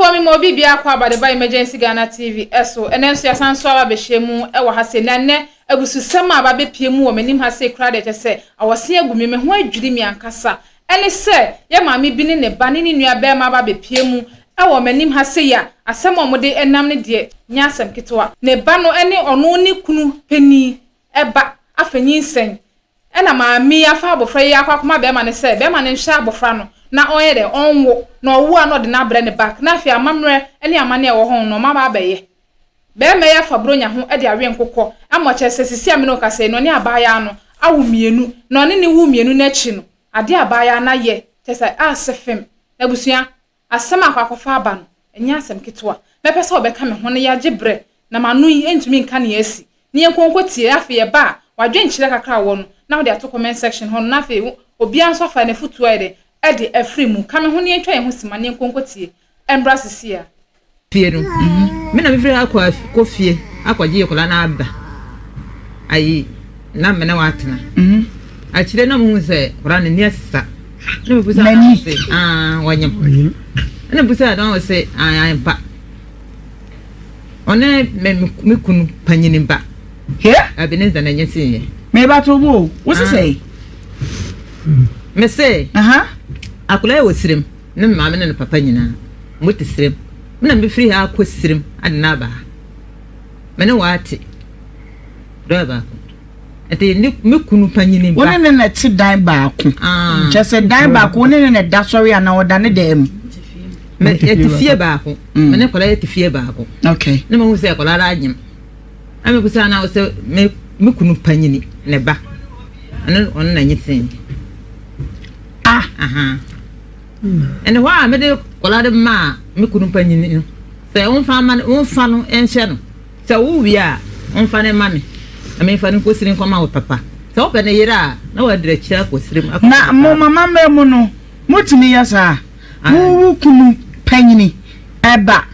Abusuafoɔ me ma obi biara kɔ aba de ba Emergency Ghana TV so. Ɛnɛ nso yɛasan nso aba abɛhyia mu wɔ ha sei. Na ɛnɛ abususɛm a aba abɛpue mu wɔ m'anim ha sei koraa deɛ kyerɛ sɛ awɔse agu me, me ho adwiri me ankasa. Ɛne sɛ yɛ maame bi ne ne ba ne ne nua barima aba abɛpue mu wɔ m'anim ha sei a asɛm a wɔde nam no deɛ nyɛ asɛm ketewa. Ne ba no ne ɔno ne kunu panin ba afa nyinsɛn Ɛna maame yi afa abɔfra yi akɔ akɔma bɛɛma no sɛ bɛɛma no nhwɛ abɔfra no na ɔnyɛ dɛ ɔnwo na ɔwo a na ɔde no abrɛ ne back na afei amammerɛ ne amanneɛ a ɛwɔ hɔ no ɔmo aba abɛyɛ. Bɛɛma yi afa bronya ho de awe nkokɔ ama kyerɛ sɛ sisi a me ne wo kasa yi no ɔne abaayaa no awo mmienu na ɔne ne woo mmienu no akyi no adeɛ a abaayaa no ayɛ kyerɛ sɛ ase fem. Abusua, Asɛm a akɔ akɔfa aba no, ɛnyɛ asɛm ketewa. Mɛpɛ sɛ wɔbɛka me ho na yɛagye berɛ, na m'ano yi ntumi nka nea asi. Na yɛnkɔ nkɔtie, na afei yɛba a, w'adwenkyerɛ kakra a wowɔ no, na wode ato comment section hɔ no, na afei obiara nso afa n'afotuo ayɛ dɛn? De afiri mu. Ka me ho na yɛntwa yɛn ho sima na yɛnkɔ nkɔtie. Ɛmmra seesei ara. Fie no me na mefiri ha kɔ kɔ fie akɔgye akwadaa no aba ayi na me ne watena akyire na mehu sɛ akwadaa no ani asesa na mebusa no sɛ ah wɔnyem na mebusa no sɛ ah ampa ɔne me me kunu panyini ba Ebenezer na ɛnyɛ sɛ yɛ meba to wo wo sesɛ me se akwadaa yi wɔ sirem Ne me maame ne ne papa nyinaa, wɔte serem. Me na mefiri ha akɔ serem ade no aba ha. Me ne wɔate dɔɔ baako. Nti ne me kunu panyini ba. Wo ne ne na te dan baako. Ah. Kyɛ sɛ dan baako wo ne ne na da sɔre anaa ɔda ne dan mu. Me yɛte fie baako. Mm. Me ne kɔla yɛte fie baako. Okay. Ne ma hu sɛ kɔla la anyem. Ɛna me na sɛ me me kunu panyini ne ba. Ɛno ɔno na nye sen. Ah. Aha. Ɛne hɔ a mede kɔla de maa me kunu panyin no sɛ ɔmfa mma no ɔmfa no nhyɛ no sɛ wowie a ɔmfa no mma me na memfa no nkɔsiri nkɔma wo papa sɛ wopɛ ne yere a na wadiri akyire akɔsiri mu akɔma Na mo mama mmerɛ mu no motumi yɛ saa? Wo wo kunu panyini ba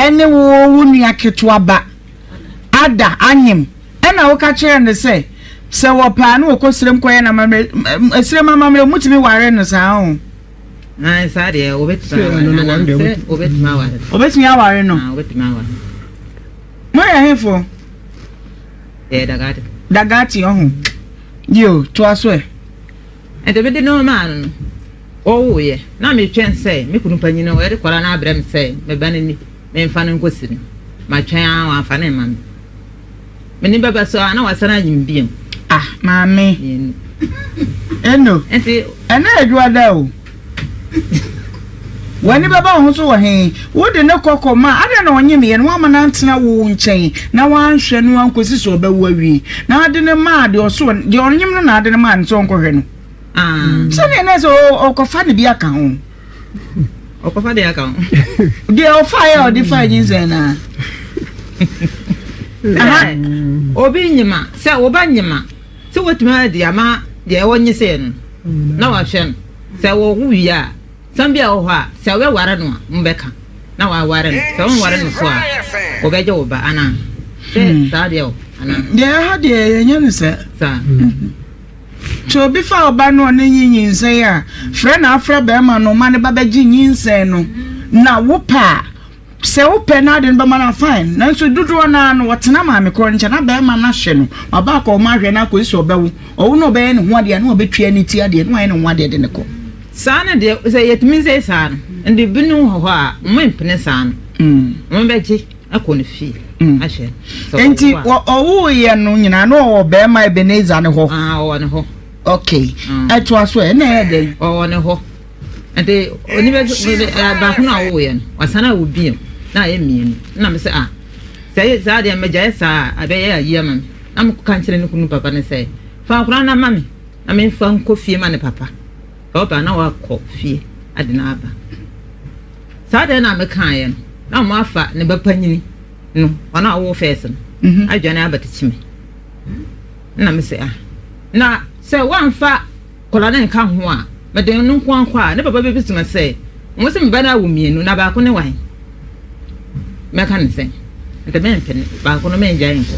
ne wo wo nua ketewa ba ada anyem ɛna woka kyerɛɛ no sɛ sɛ wɔpɛ a na wɔkɔ serem kɔyɛ no amammerɛ serem amammerɛ mutumi ware no saa ho. Na saa deɛ wɔbɛtumi aware no sɛ wɔbɛtumi aware no. Wɔbɛtumi aware no. Wɔbɛtumi aware no. Moyɛ hefo? Yɛ Dagati. Dagati ɔho. Yo, toa so ɛ. Nti mede no maa no no, ɔwoeɛ. Na metwɛn sɛ me kunu panyin no de kɔla no abrɛ me sɛ me ba no ni, memfa no nkɔsi no. Matwɛn ara wamfa no mma me. M'ani bɛba so a na wasan anyim bio. Ah, maame. Mmienu. Eno. Nti. Ɛnɛ yɛ dwoada o. W'ani bɛba wo ho so wɔ he? Wode no kɔ kɔma a, adɛn na ɔnyemeeɛ no? Woamma no antena wo nkyɛn na woanhwɛ no ankɔsi sɛ ɔbɛwo awie, na wode no maa deɛ ɔso deɛ ɔnyem no na ade no maa no sɛ ɔnkɔhwɛ no. Ah. Sɛdeɛ na sɛ ɔkɔfa ne bi aka ho. Ɔkɔfa deɛ aka ho. Deɛ ɔfaeɛ a ɔde faa nyinsɛn no a. Obi nyema sɛ woba nyema sɛ wotumi adi ama deɛ ɔnye sɛ no na wahwɛ no sɛ wɔwo wie a sɛm bi a wɔ hɔ a sɛ wobɛware no a mobɛka na waware no sɛ wonware no so a wɔbɛgye wo ba anaa sɛ saa deɛ o anaa. Deɛ ɛha deɛ yɛnyɛ no sɛ. Saa. Sɛ obi fa ɔba no ɔne nyi nyinsɛn a, frɛ na afrɛ bɛrima no ma ne ba bɛgye nyinsɛn no na wopɛ a Sɛ wopɛ na ade no bɛma no a, fine. Nanso dodoɔ no ara no, wɔtena maame korɔ no nkyɛn na barima no ahwɛ no. Waba akɔ wɔn ahwɛ no akɔsi sɛ ɔbɛwo. Ɔwo na ɔbɛyɛ ne ho adeɛ a, na wabɛtua ne ti adeɛ, na wayɛ ne ho adeɛ de no kɔ. Saa no deɛ, sɛ yɛtumi sɛ saa no, ɛnde binom wɔ hɔ a, wɔmpene saa no. Wɔbɛgye akɔ ne fie ahwɛ no. Sɛ Enti ɔwo a. ɔwoeɛ no nyinaa na ɔwɔ barima Ebenezer no hɔ? Ah, ɔwɔ ne hɔ. Okay. Ɛtoa so ɛ, ɛnna ɛyɛ dɛn? Ɔwɔ ne hɔ. Nti oni bɛ baako no a ɔwoeɛ no wasan awo bio na ayɛ mmienu na me sɛ ah sɛ ɛyɛ saa deɛ mɛgyae saa a ɛbɛyɛ ayi ama me na mekɔka nkyerɛ ne kunu papa no sɛ fa akwadaa no ma me na memfa nkɔ fie ma ne papa sɛ ɔba na wakɔ fie ade no aba saa deɛ na mekaeɛ no na wɔn afa ne ba panyini no ɔno a ɔwɔ fɛs no mhm. adwane abɛtekye me na me sɛ ah na sɛ wɔamfa Akwadaa no nka ho a, mede no nko ara kɔ a, ne papa bɛbisa me sɛ, Wo se me ba no awo mmienu, na baako ne wan? Mɛka no sɛn? Nti mempene, baako no mengyae nkɔ.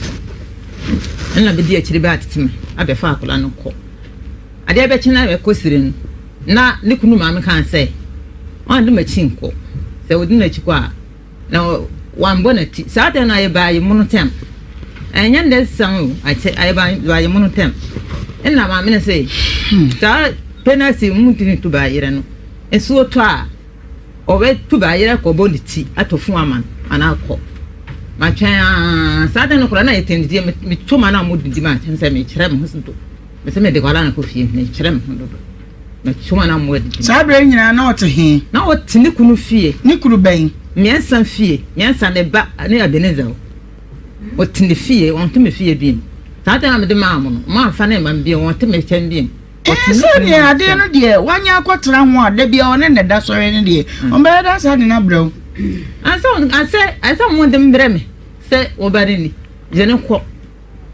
Ɛna bɛdi akyiri bɛ atete me abɛfa akwadaa no kɔ. Adeɛ bɛkye na bɛkɔ sire no, na ne kunu maame kaa sɛ, ɔnde m'akyi nkɔ. Sɛ ɔdi n'akyi kɔ a, na wambɔ n'ati. Saa da no ayɛ baa mono tɛm. Ɛnyɛ ndɛ sɛm o, akyɛ ayɛ baa mono tɛm. Ɛna maame no sɛ, saa penalty mu ntumi ntu baa yerɛ no. Nsuo tɔ a, ɔbɛtu baa yerɛ kɔbɔ ne ti atɔ fun ama no anaa kɔ. Matwɛn aa, saa da no koraa na yɛ tɛndidiɛ, meto ma na ɔmo didi ma kyɛn sɛ mekyerɛ me ho so do. Mesɛ mede kwadaa no kɔ fie, mekyerɛ me ho dodo. Saa berɛ yi nyinaa na ɔte he? Na ɔte ne kunu fie. Ne kunu bɛn? Mmiɛnsa fie. Mmiɛnsa, ne ba ne Ebenezer. Ɔte ne fie, ɔnte me fie bio. Saa da no a mede maa mo no, moamfa no amma me bio, ɔnte me nkyɛn bio. Ɔte ne kunu Sɛdeɛ adeɛ no deɛ wanya akɔtena ho a da biara ɔne ne da sɔre no deɛ, ɔbɛyɛ dɛ asan de no abrɛ wo. Ansa, ansa, ansa mo de mbrɛ me sɛ wo ba no ni, gye no kɔ.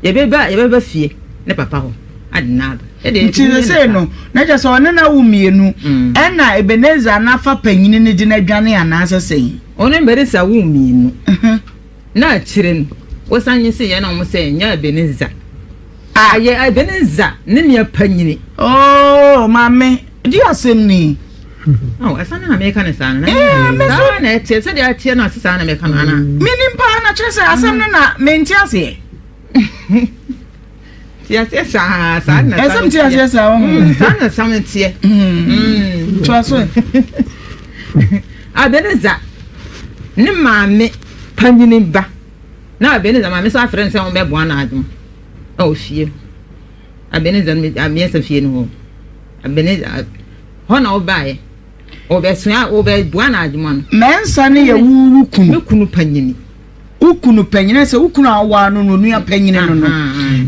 Yɛbɛba yɛbɛba fie ne papa hɔ ade no aba. Nti sesei no, na kyerɛ sɛ ɔne no awo mmienu, mm. ɛna Ebenezer no afa panyini no de no adwane anaasɛ sɛn? Ɔne Ebenezer wo mmienu. Mhm. Na akyire no, wɔsan nye se yɛn na wɔn sɛ nyɛ Ebenezer. Ah. Ayɛ Ebenezer ne nua panyini. Oh, maame, di asɛm ni. Oh, ɛsan na meka ne saa no. Eh, me so na ɛteɛ sɛdeɛ ɛteɛ no ase saa na meka no anaa. Menim paa na kyerɛ sɛ asɛm no na mente aseɛ. Te aseɛ saa saa na ɛsɛ mte aseɛ saa wɔ mm, saa na sam teɛ. Mm. Toa so. Abenezer ne maame panyini ba na Abenezer maame so afrɛ no sɛ wɔbɛboa no adwuma ɛwɔ fie. Abenezer no mmiɛnsa fie no hɔ. Abenezer Hɔ na wobaeɛ. Wɔbɛsoa, wɔbɛboa no adwuma no. Mɛnsa no yɛ wo wo kunu. Me kunu panyini. Wo kunu panyini sɛ wo kunu a wowaa no no nua panyini no no.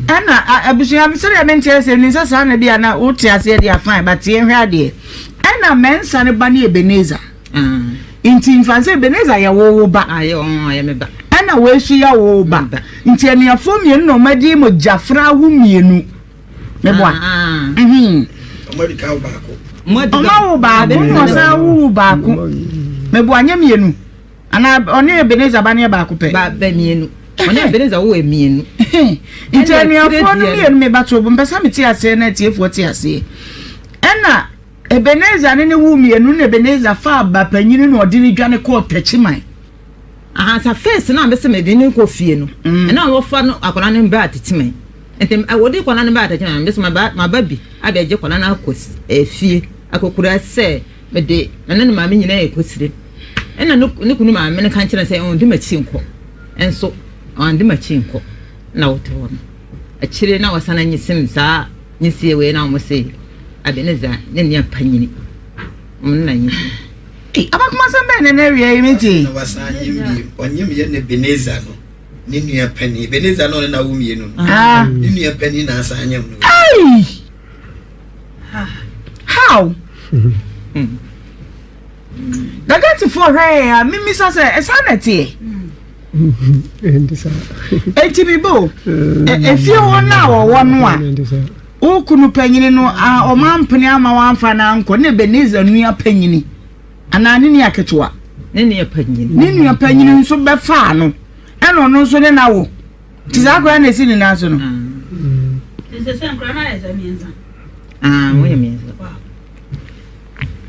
Ɛna abusua sɛdeɛ mente aseɛ nim sɛ saa na bi a na wote aseɛ deɛ fine but yɛnhwɛ adeɛ. Ɛna Mɛnsa no ba ne Ebenezer. Nti nfa sɛ Ebenezer yɛ wo wo ba. Ɛna wei nso yɛ wo ba. Nti anuafoɔ mmienu na wɔadi mogyafra awo mmienu. meboa ɔma wo baako na ɔsan wo wo baako meboa nyɛ mmienu anaa ɔne Ebenezer ba no yɛ baako pɛ mmienu ɔne Ebenezer wo yɛ mmienu nti anuafoɔ no mmienu meba to mpɛ sɛ mete aseɛ na atiefoɔ te aseɛ ɛna Ebenezer ne ne wo mmienu na Ebenezer faa ba panyini na ɔde ne dwane kɔɔ Takyiman Aha sa first na mese mede no kɔ fie no mm. ɛna wɔfa no akwadaa no mbaa Takyiman nti wɔde akwadaa no baa Takyiman mese maba maba bi abɛgye akwadaa no akɔ eh, fie akɔkura sɛ mede ɛne ne maame nyinaa yɛ kɔsire ɛna ne kunu maame no ka kyerɛ sɛ ɔnde m'akyi nkɔ nso ɔnde m'akyi nkɔ na wɔte hɔ no akyire na wɔsan anyisim saa nyisie wei na wɔn se Ebenezer ne nua panyini wɔn na nyisim Ei, abakomasɛm bɛn na ɛnɛ awia yi mete? Na wasan nyem bio. Ɔnyem yɛ ne Ebenezer no, ne nua panin. Ebenezer no ɔne na awo mmienu no. Ah. Ne nua panin na asan nyem no. Ei! How? Gagatifoɔ hwɛ yɛn a mimisa sɛ ɛsaa na ɛteɛ? Enti me bo, efie hɔ no a wɔwɔ no a, wo kunu panyini no a ɔma mpene ama wamfa no ankɔ ne Ebenezer nua panyini anaa ne nua ketewa. Ne nua panyini. Ne nua panyini nso bɛfaa no ɛna ɔno nso ne na wo. Nti saa koraa na esi ne nan so no. Ah, wɔyɛ mmiɛnsa.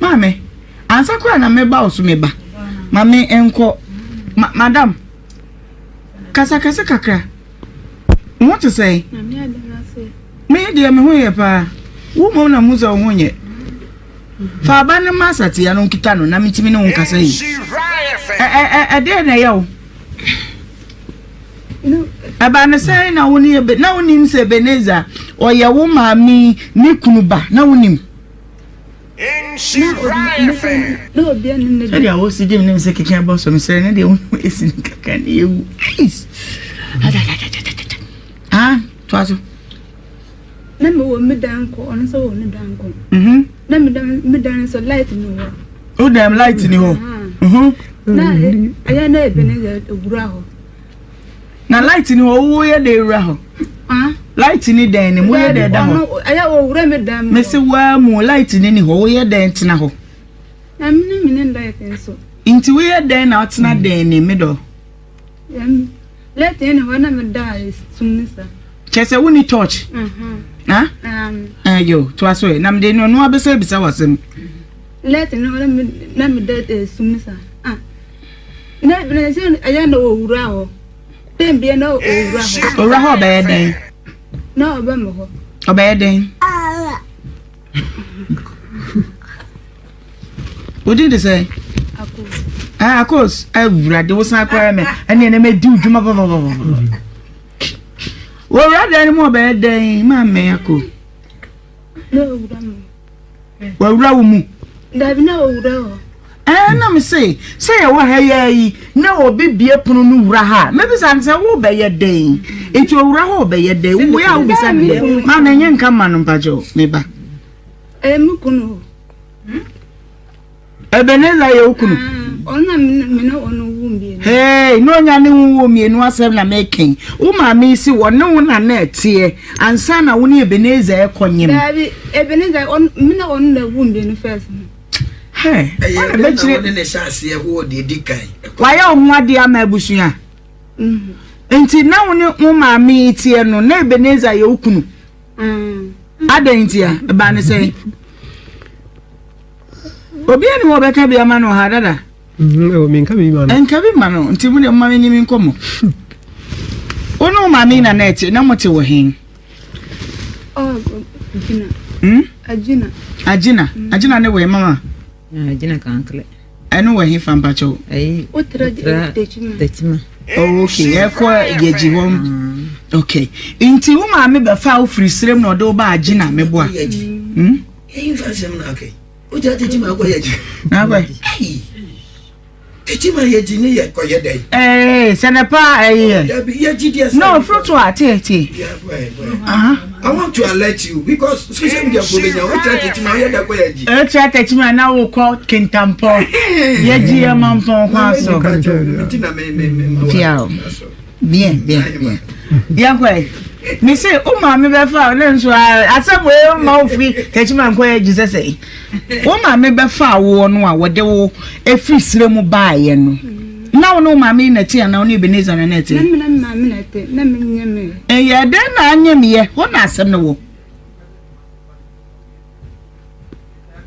Maame, ansa koraa na meba wo so meba. Ma me nkɔ. Ma madam, kasa kɛse kakra. Wo ho te sɛn? Me deɛ me ho yɛ paa. Wo mmom na mu sɛ wo ho nyɛ. Fa aba no ma asatea no nkita no na metumi ne wo nkasa yi. Ɛdeɛ na ɛyɛ wo? Ɛbaa no sɛn na wo ne Ebe na wonim sɛ Ebenezer ɔyɛ wo maame ne kunu ba na wonim? Sɛdeɛ wosi di menim sɛ keka bɔ so mesrɛ ne deɛ wonim ɛsi ne kakra ne yɛwu ah toa so na mewɔ me dan kɔ ɔno nso wɔ ne dan kɔ mhm. na me dan me dan nso light ni hɔ wo dan light ni hɔ mhm. na ɛyɛ na Ebenezer ewura hɔ na light ni hɔ wo yɛ dɛ ewura hɔ light ni dan ni mu yɛ dɛ da hɔ ɛyɛ owura me dan mu mesi waa mu light ni ni hɔ wo yɛ dɛn tena hɔ na me ne me ne light nso nti wo yɛ dɛn na ɔtena dan ni me dɔ. Light ni hɔ na me da sum ni sa. Kyɛ sɛ wonni torch. Ha? Ayo, to aso ɛ. Na mede no no abɛsɛ bisa wasɛm. Light ni hɔ na me da sum ni sa. Ah. Na Ebenezer ɛyɛ na owura hɔ. Dɛn bia na owura hɔ. Owura hɔ ɔbɛyɛ dɛn? Na ɔbɛ mo hɔ. Ɔbɛyɛ dɛn? Wodin de sɛ? Akos. Ah, Akos, awurade wo san koraa mɛ. Ɛne ɛnɛ mɛdi wo dwuma papapapa. Wɔwura dan no mu ɔbɛyɛ dɛn? Maame Ako. Na owura mu. Wawura wo mu? Dabi, na owura hɔ. Ɛɛ, na me se, sɛ yɛwɔ ha yi ara yi, na obi bue pono no wura ha a, mɛbisa no sɛ, wobɛyɛ dɛn? Nti owura hɔ ɔbɛyɛ dɛn? Wo a wobisa no dɛn? Maame, ɛnyɛ nka mma no mpakyɛw, me ba. Ɛyɛ me kunu o. Ebenezer yɛ wo kunu? Ɔno na me ne ɔno wo mmienu. Hey, na onya ne wo wo mmienu asɛm na meka Wo maame yi se wɔne wo na na ɛteɛ ansa na wo ne Ebenezer ɛkɔ nyem. Daabi, Ebenezer, me ne ɔno na wo mmienu first no. Hey, ɛyɛ dɛn na wo ne ne hyɛ aseɛ wɔ deɛ di kan? Wayɛ wo ho adeɛ ama abusua. Mm-hmm. Nti na wo ne wo maame yi teɛ no, na Ebenezer yɛ wo kunu. Mm. Adɛn nti a? Ɛbaa ne sɛn? Obi ani hɔ ɔbɛka bi ama no ha dada. Mm, oh, menka bi ma no. Nka bi ma no nti mo deɛ moma me ni nkɔmmɔ. Wo ne wo maame na na ɛte na mote wɔ he? Oh, Agyina. Hmm? Agyina. Agyina. Mm. Agyina ne wɔ mama. Agyina kankle. Ɛno wɔ he fa mpakyɛw? Ɛyi. Wotra Tekyima. Tekyima. Oh, okay. Ɛkɔ yɛgyi hɔ. Mm. Okay. Nti wo maame bɛfa wo firi serem na ɔde wo ba Agyina meboa. Hmm? Yɛyi nfa nsɛm na akɛ. Wogya tete ma akɔ yɛgyi. N'akɔ. Ayi. Tete ma yɛgyi ne yɛ kɔ yɛ dɛ. Ee sɛ ne pa ɛyi yɛ. Dabi yɛgyi deɛ. No fruit a tie tie. I want to alert you because social media fo bɛ nya wotra tete ma yɛ dɛ kɔ yɛgyi. Wotra tete ma na wokɔ kintampɔ. Yɛgyi yɛ mampɔn kwan so. Fia o. Bien, bien, bien. Yɛnkɔ ɛ. Me se wo maame bɛfa wo ne nso asɛm wei ma wo firi Techiman nkɔ yɛ gye sɛ sɛ. Wo maame bɛfa woɔ no a wɔde wo efiri serɛ mu baeɛ no. Na wo ne wo maame yi na ɛte anaa wo ne Ebenezer na na ɛte? Na me ne me maame na ɛte, na menyɛ me. Ɛyɛ dɛn na anyɛ meyɛ? Hɔ na asɛm no wɔ.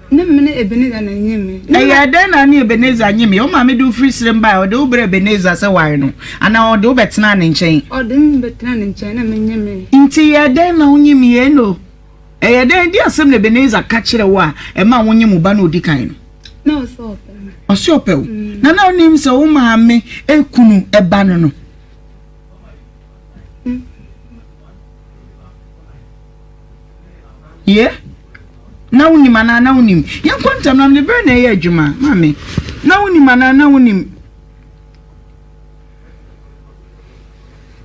Ne me ne Ebenezer na nye me. Ɛyɛɛ dɛn na ne Ebenezer nye me? Wo maame de wo firi serem bae, ɔde wo brɛɛ Ebenezer sɛ ware no, anaa ɔde wo bɛtenaa ne nkyɛn? Ɔde me bɛtenaa ne nkyɛn na menye me. Nti ɛyɛɛ dɛn na wonye me yei no? Ɛyɛɛ dɛn? Ɛdeɛn asɛm na Ebenezer ka kyerɛɛ wo a ɛmaa wonye mo ba no a ɔdi kan no? Na ɔse ɔpɛ me. Ɔse ɔpɛ wo? Na na wonim sɛ wo maame kunu ba no no? Yɛ? Na wonim anaa na wonim? Yɛnkɔ ntɛm na mede berɛ na ɛyɛ adwuma. Maame, na wonim anaa na wonim?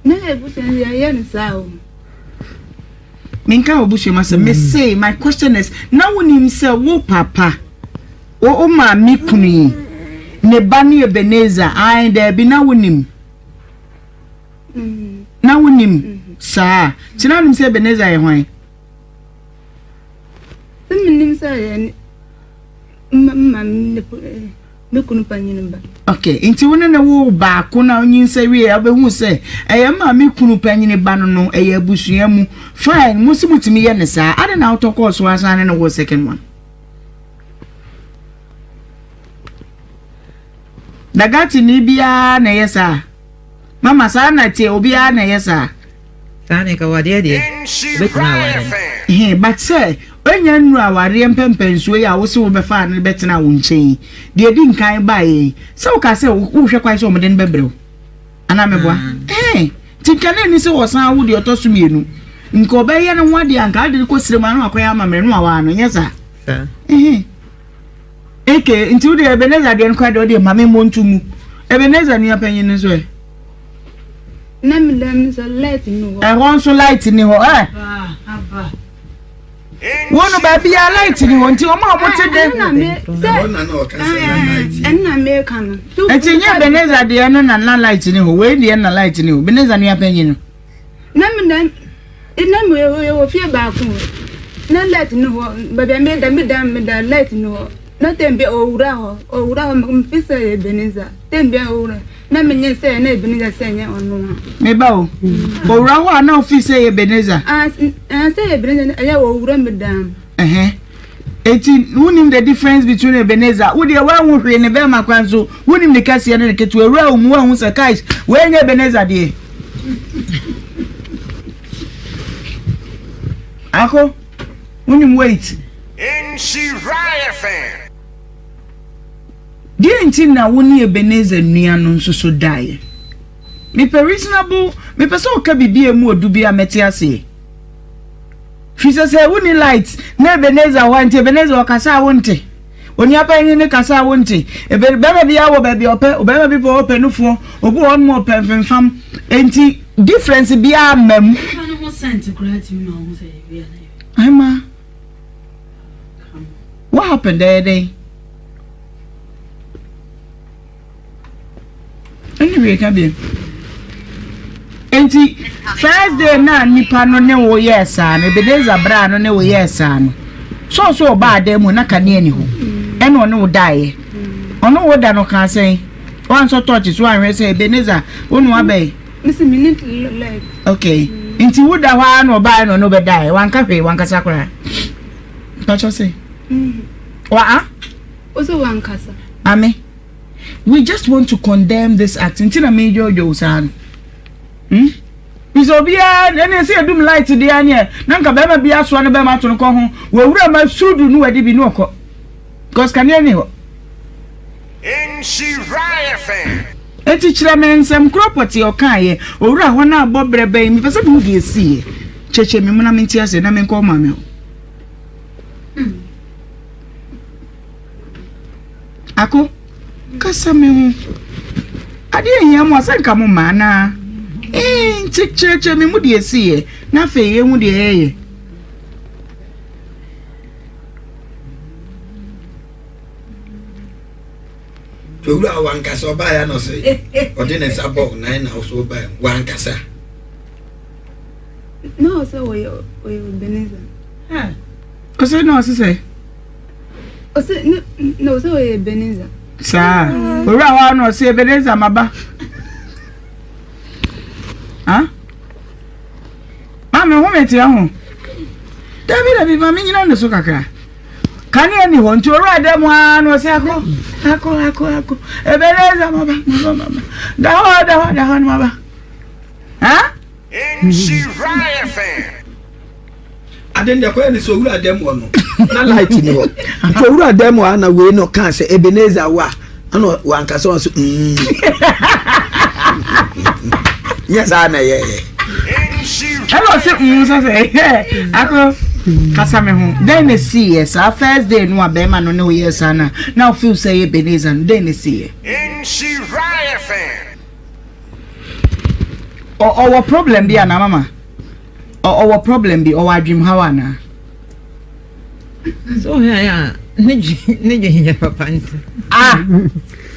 Na ebusua no yɛyɛ no saa o. Menka wɔ busua mu asɛm. Me say my question is na wonim sɛ wo papa wo wo maame kunu yi ne ba ne Ebenezer ae daabi na wonim? Na wonim saa? Nti na wonim sɛ Ebenezer yɛ hwan? Sɛ menim sɛ yɛ maame ne kunu panyin ba. Okay, nti wo ne ne wo baako na onyinsɛ wie a wobɛhu sɛ ɛyɛ maame kunu panyin ba no no ɛyɛ abusua mu. Fine, mo si motumi yɛ ne saa. Ade na wotɔ kɔɔ so asan ne ne wo second one. Dagatini biara na ɛyɛ saa. Mama saa na ɛteɛ obiara na ɛyɛ saa. Saa ne nka wadeɛ deɛ obɛtumi aware no. He but sɛ ɔnya nnuru awareɛ mpɛmpɛnsuo yi a wose wobɛfaa no bɛtena wo nkyɛn yi deɛ ɛdi nkan baeɛ yi sɛ woka sɛ wohwɛ kwan sɛ wɔde no bɛbrɛ wo anaa meboa mm. nti nka na ɛni sɛ wɔsan awo deɛ ɔtɔ so mmienu nka ɔbɛyɛ no ho adeɛ anka ade no kɔ sire mu ano akɔyɛ amammerɛ no awaa no nyɛ saa Eke, nti wo deɛ Ebenezer deɛ no koraa deɛ ɔdeɛ ma me mmɔ nto mu. Ebenezer nua panyin no nso ɛ? Na me dan nso light ni hɔ. Ɛhɔ nso light ni hɔ ɛ. Wo no baabi a light ni hɔ nti wɔn a wɔn te de. Ɛnna meka no. Nti nye Ebenezer deɛ no na na light ni hɔ wei deɛ na light ni hɔ Ebenezer nua panyin no. Na me na na me wɔ fie baako na light ni hɔ baabi a meda meda meda light ni hɔ na tɛm bi owura hɔ owura hɔ mefi sɛ yɛ Ebenezer tɛm bi owura na menyɛ sɛ na Ebenezer sɛ nyɛ ɔno a. Me ba o owura hɔ a na ofi sɛ yɛ Ebenezer. Ah sɛ yɛ Ebenezer ɛyɛ owura me dan. Ɛhɛn. Eti wonim the difference between Ebenezer wo deɛ woanhu hwee ne bɛɛma kwan so wonim ne kɛseɛ ne ne ketewa awura wo mu woanhu sɛ kais wei nyɛ Ebenezer deɛ Ako wonim weight Deɛ nti na wo ne Ebenezer nua no nso so daeɛ Mepɛ reasonable mepɛ sɛ ɔka biribi a emu ɔdu bi a mɛte aseɛ. Firi sɛ sɛ wonni light na Ebenezer wɔ hɔ a nti Ebenezer ɔkasa a wonte. Onua panyin no kasa a wonte. Ebe bɛrima bi awɔ baabi a ɔpɛ, ɔbɛrima bi pɛ ɔpɛ nufoɔ, obi wɔ hɔnom ɔpɛ mfemfam. Nti difference biara mma mu. Nipa no ho scent koraa tumi ma wohu sɛ ɛyɛ bi anaa ɛyɛ bi. Ahema, what happened? Ɛyɛ dɛn? Ɛne wei ka bi. Enti first day na nipa no ne wo yɛɛ saa no, Ebenezer braa no ne wo yɛɛ saa no. So so ɔbaa dan mu na kanea ni hɔ. Ɛna ɔne wo daeɛ. Ɔne wo da no kaa sɛn? Wansɔ tɔɔkye so anhwɛ sɛ Ebenezer wo na wabɛn. Mesi me ne light. Okay. Nti wo da hɔ ara na ɔbaa na ɔne wo bɛdaeɛ. Wanka hwee, wankasa koraa. Mpakyɛ sɛ. Wa a? Wo sɛ wankasa. Ame. We just want to condemn this act nti na medwodwo wo saa no hmm? Bisɛ obiara ɛne ɛsɛ yɛdum light deɛ neɛ na nka bɛrima bi asoa no bɛrima ato no kɔ ho wɔwura ma sudu no wadi bi ne ɔkɔ because kanea ni hɔ. Enti kyerɛ me nsɛm korɔ pɔtee ɔkaeɛ owura hɔ no abɔ berɛ bɛn mepɛ sɛ mehu deɛ ɛsiiɛ kyerɛkyerɛ me mu na mente aseɛ na menkɔ maame hɔ. Ako, kasa me ho. Adeɛ nhia mo a, sɛ nka mo mma anaa? Ee, nti kyerɛkyerɛ me mu deɛ ɛsiiɛ, na afei yɛhu deɛ yɛyɛ. Owura wankasa ɔbaeɛ na ɔsɛ ɔde ne nsa bɔ nan na ɔsɛ ɔbaeɛ wankasa. Na ɔsɛ ɔyɛ ɔyɛ Ebenezer. Ɔsɛ na ɔsɛ sɛ. Ɔsɛ ne na ɔsɛ ɔyɛ Ebenezer. Saa owura hɔ a na ɔsɛ Ebenezer maba. Ha? Maame ho mete ho. Dabi dabi maame nyina ne so kakra. Kanea ni hɔ nti owura dɛ mu ara na ɔsɛ akɔ akɔ akɔ akɔ Ebenezer maba maba maba. Da hɔ da hɔ da hɔ no maba. Ha? Ade no deɛ kɔyɛ ne sɛ owura dɛm hɔ no na light ni hɔ nti owura dɛm hɔ ana wei no kaa sɛ Ebenezer wa ana wankasa wɔn so mm nyɛ saa na ɛyɛyɛ. Ɛna ɔsɛ mm sɛ sɛ ɛyɛ akɔ kasa me ho dɛn na esi yɛ saa first day no a bɛrima no ne oyɛ saa na na ofeel sɛ ɛyɛ Ebenezer no dɛn na esi yɛ. Ɔwɔ problem bi anaa mama? Ɔwɔ problem bi, ɔwɔ adwemhaw anaa? So ɔhwɛ ayɛ a ne dwen ne dwen nyɛ papa nti. Ah!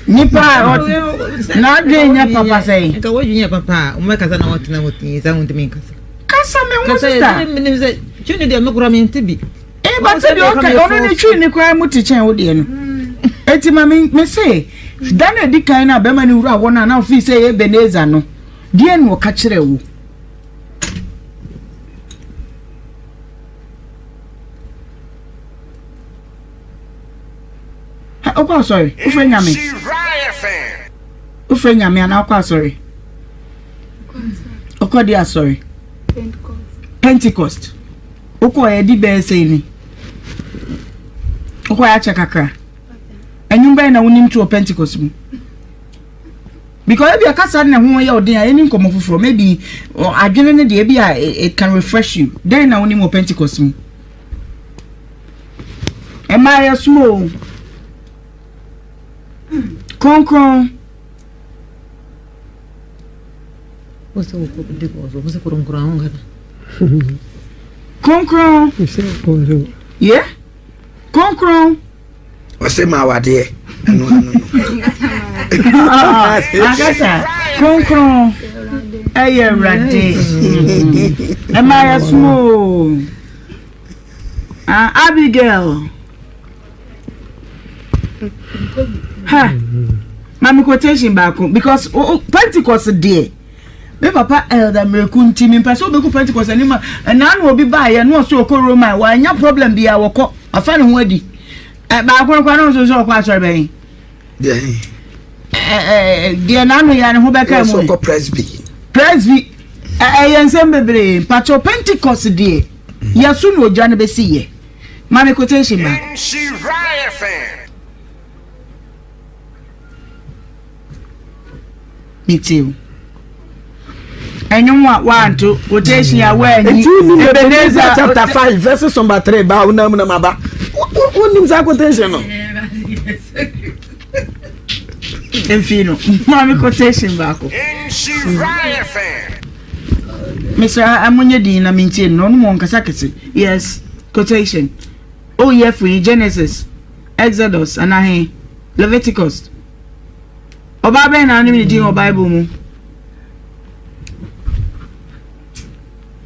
Nipa a n'adwen nyɛ papa sɛn? Nka w'adwen yɛ papa a, wɔbɛkasa na wɔtena hɔ tii sɛ wontumi nkasa. Kasa me ho sista. Kasa menim sɛ twi no deɛ me kora mente bi. Eh, but sɛ deɛ ɔka ɔno ne twi ne koraa mu te kyɛn wo deɛ no. Eti ma me me se da na edi kan na bɛrima ne wura hɔ no a na ofii sɛ ɛyɛ Ebenezer no deɛ na ɔka kyerɛ wo. Wokɔ asɔre? Wofrɛ Nyame? Wofrɛ Nyame anaa wokɔ asɔre? Wokɔ de asɔre? Pentecost. Wokɔ yɛ di bɛyɛ sɛn ni? Wokɔ yɛ akyɛ kakra. Ɛnwom bɛyɛ na wonim to wɔ Pentecost mu? Because ebi akasa na ho yɛ ɔden a ɛni nkɔmɔ foforɔ maybe adwene ne deɛ ebi a it can refresh you. Dɛn na wonim wɔ Pentecost mu? Ɛmaa yɛ som o. Kronkron. Kronkron. Yeah. Kronkron. Ɔsɛ ma awadeɛ ɛno ano no. Akasa kronkron ɛyɛ awurade. Ɛmaa yɛ som o. Ah, Abigail. Ha. Mami quotation baako because oh, oh, Pentecost deɛ. Me papa Elder Miraku nti me mpɛ sɛ wobɛku Pentecost anim a ɛnaa na obi baayɛ na ɔsɛ ɔkɔ Roma wanya problem biara wɔkɔ. Wafa ne ho adi. Ɛ baako no koraa na ɔnso sɛ ɔkɔ asɔre bɛn. Deɛ Deɛ n'ano yɛ ne ho bɛka mu. Ɔkɔ presby. Presby. Ɛyɛ nsɛm bebree. Mpakyɛw Pentecost deɛ yɛso na ogya no bɛsi yɛ. Maame quotation baako. Metie o. Ɛnwom a wanto quotation a wanyi. Nti wonim Ebenezer chapter 5 verses number 3 ba wonam nam aba. Wonim saa quotation no? Mfii no. Maame quotation baako. Mesrɛ monyɛ din na mentie no na ɔno mu ɔnkasa kɛse. Yes, quotation. Oh yɛ firi Genesis, Exodus anaa he? Leviticus. Ɔbaa bɛn na anim ne din wɔ Bible mu?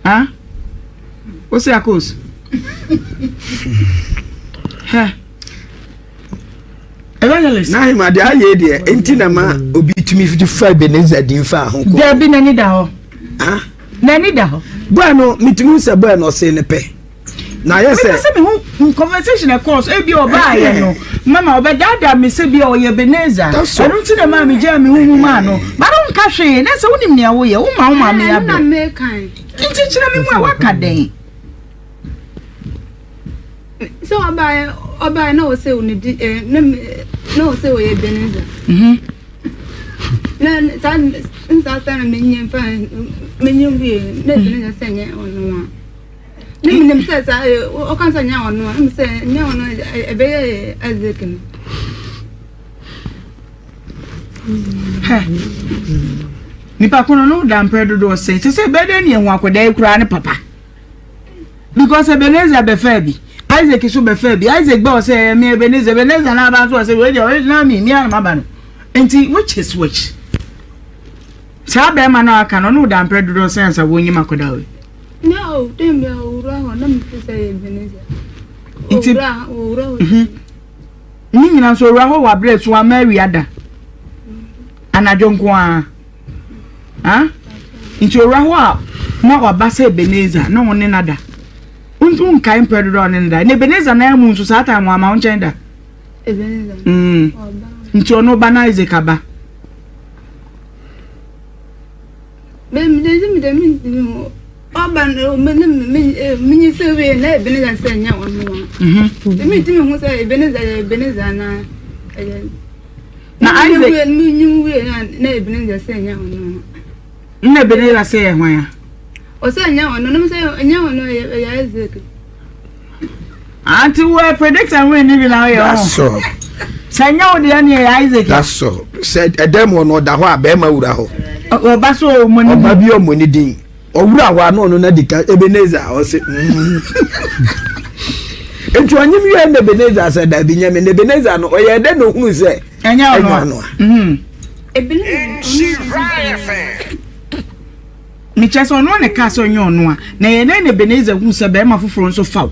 Ha? Wose akos? Hɛ. Evangelist. Na ahema deɛ ayɛ deɛ nti na ma obi tumi de fa Ebenezer din fa ho kɔ. Dabi n'ani da hɔ. N'ani da hɔ. Bɔɛ no metumi sɛ bɔɛ no ɔse ne pɛ. na ayɛ sɛ. mepɛ sɛ mehu conversation ɛkɔɔ so ebi ɔbaayɛ no mama ɔbɛdaadaa me sɛ bi a ɔyɛ Ebenezer ɛno nti na maa megyaa me huhu maa no ba no nka hwee na sɛ wonim nea woyɛ woma wo maame abrɛ nti kyerɛ me mu a woaka dɛn sɛ ɔbaayɛ ɔbaayɛ na ɔsɛ ne di eh, na na ɔsɛ ɔyɛ Ebenezer mhm. na saa nsa sɛ na menyɛ mfa menyɛ wie na Ebenezer sɛ nyɛ ɔno a Ne menim sɛ saa ɔka sɛ nyɛ ɔno a ɛmu sɛ nyɛ ɔno ɛbɛyɛ Isaac no. Hɛ nipa kono no da mprɛ dodoɔ sɛ sɛ sɛ ɛbɛyɛ dɛ ne ɛho akwadaa yi koraa ne papa because Ebenezer bɛfaa bi Isaac so bɛfaa bi Isaac bɛ ɔsɛ ɛyɛ me Ebenezer Ebenezer n'aba nso ɔsɛ wei deɛ original me me anam aba no nti which is which saa bɛrima no aka no ɔne wo da mprɛ dodoɔ sɛ ansa wɔnyim akwadaa wei. Na o dɛm bia owura hɔ na mete sɛ yɛ Ebenezer. Nti owura owura hɔ. Mhm. Ne nyina nso owura hɔ wɔ abrɛ so ama awia da. Anadwo nko ara. Ha? Nti owura hɔ a na waba sɛ Ebenezer na ɔne no da. Wonkae mprɛ dodoɔ a ɔne no da. Na Ebenezer na mu nso saa time wama wo nkyɛn da. Ebenezer. Mm. Nti ɔno ba na Isaac aba. Ɔba no me ne me menyi sɛ wei na Ebenezer sɛ nyɛ ɔno a. Mhm. Emi ntumi hu sɛ Ebenezer yɛ Ebenezer anaa ɛyɛ. Na Isaac. Menyim wie na na Ebenezer sɛ nyɛ ɔno a. Na Ebenezer sɛ yɛ hwan a? Ɔsɛ nyɛ ɔno no sɛ nyɛ ɔno ɛyɛ Isaac. Auntie wo predict and win ni bi na ɔyɛ ɔho. Sɛ nyɛ wo deɛ ne ɛyɛ Isaac. That's all. Sɛ ɛdɛm wɔ no ɔda hɔ a bɛrima wura hɔ. Ɔba so ɔmɔ ne din. Ɔba bi ɔmɔ ne din. Ɔwura hɔ a na ɔno na di kan Ebenezer ɔse mm. Nti ɔnyem wie na Ebenezer sɛ dabi nyɛ me na Ebenezer no ɔyɛ dɛ na ohunu sɛ ɛnyɛ ɔno a. Mm-hmm. Mekyerɛ sɛ ɔno na ɛkaa sɛ ɔnyɛ ɔno a, na ɛyɛ dɛn na Ebenezer huu sɛ barima foforɔ nso fa wo?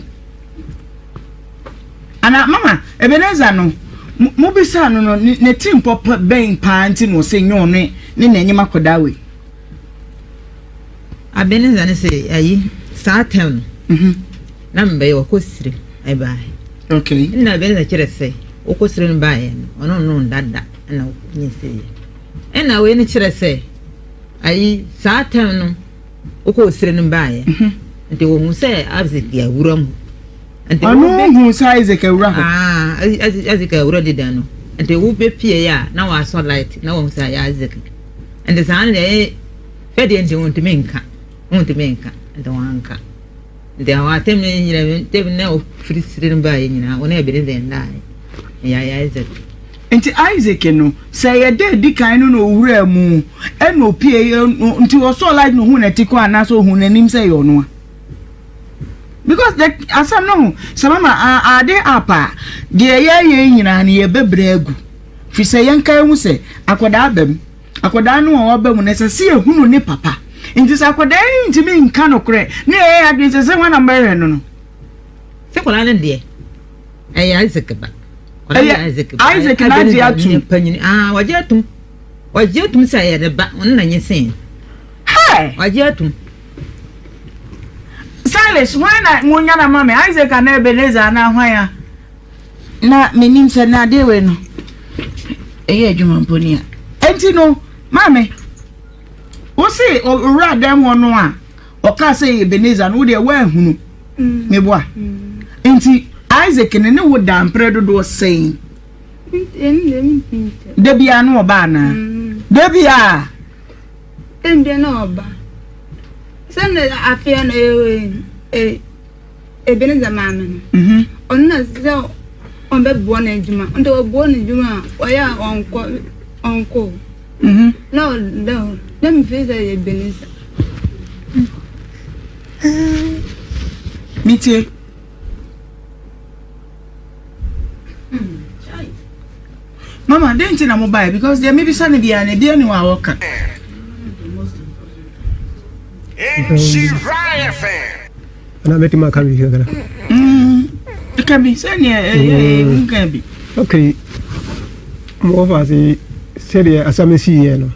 Ana mama Ebenezer no, mobisaa no no, ne tirimpɔ bɛn paa nti na ɔsɛ nyɛ ɔno ne n'anim akɔdaa wei? Ebenezer no sɛ ayi saa tɛm no mhm. na mbɛyɛ ɔkɔ sire ɛbaeɛ. Okay. Nna Ebenezer kyerɛ sɛ ɔkɔ sire no baeɛ no ɔno no ndada ɛna ɔnyinsɛeɛ. Ɛna wei no kyerɛ sɛ Ayi, saa tɛm no, wokɔɔ sire no baeɛ. Mhm. Nti wɔhu sɛ Isaac awura mu. Nti Ɔno hu sɛ Isaac awura hɔ. Ah, Isaac awura deda no. Nti wobɛpie a na wɔasɔ light na wɔhu sɛ ɛyɛ Isaac. Nti saa no deɛ ɛyɛ fɛ deɛ nti wɔntumi nka. Wɔntumi nka. Nti wɔanka. Nti ahɔ atɛm no nyina tɛm na ofiri sire no baeɛ nyinaa wɔn Ebenezer ndaeɛ. Ɛyɛ Isaac. Nti Isaac no, sɛ ɛyɛ da a edi kan no na owuraa mu, ɛna opue, nti ɔsɔɔ light na ohuu n'ati kɔ anaasɛ ohuu n'anim sɛ ɛyɛ ɔno a? Because the asɛm no ho, sɛ mama ade up a, deɛ yɛyɛ yi nyinaa no yɛbɛbrɛ agu. Firi sɛ yɛnka ehu sɛ akwadaa aba mu. Akwadaa no a waba mu no, ɛsɛ sɛ yɛhunu ne papa. Nti sɛ akwadaa yi ntumi nka nokorɛ, na yɛyɛ yɛn adwene sɛ sɛ hwan na mobɛhwɛ no no. Sɛ akwadaa no deɛ, ɛyɛ Isaac ba. Ɛyɛ Isaac na agye atum. Panyin ah wagye atum. Wagye atum sɛ ɛyɛ ne ba, ɔno na nye sen. Hey! Wagye atum. Sa Stylish, hwan na monya no ama me? Isaac anaa Ebenezer anaa hwan a? Na menim sɛ na adeɛ wei no ɛyɛ adwuma mpo ni a. Enti no, maame, wo se owura dɛm hɔ no a ɔkaa sɛ ɛyɛ Ebenezer no, wo deɛ woanhunu. Meboa. Enti Isaac ne ne wo da mprɛ dodoɔ sɛn? Da biara na ɔba anaa? Da biara. Ndɛ na ɔba. Sɛ na afei no Ebenezer maame no. Mhm. Ɔno na sɛ ɔbɛboa no adwuma. Nti ɔboa no adwuma a ɔyɛ a ɔnkɔ ɔnkɔ. Mhm. Na ɔda hɔ. Na mefiri sɛ yɛ Ebenezer. Metie. Mama, dɛn nti na mobaeɛ? Because deɛ mebisa no biara no, ebiara ni hɔ a ɔka. Ana mɛtumi aka biribi kakra? Ka bi sɛdeɛ ɛyɛ nka bi. Okay, mowɔ fa ase sɛdeɛ asɛm siiɛ no,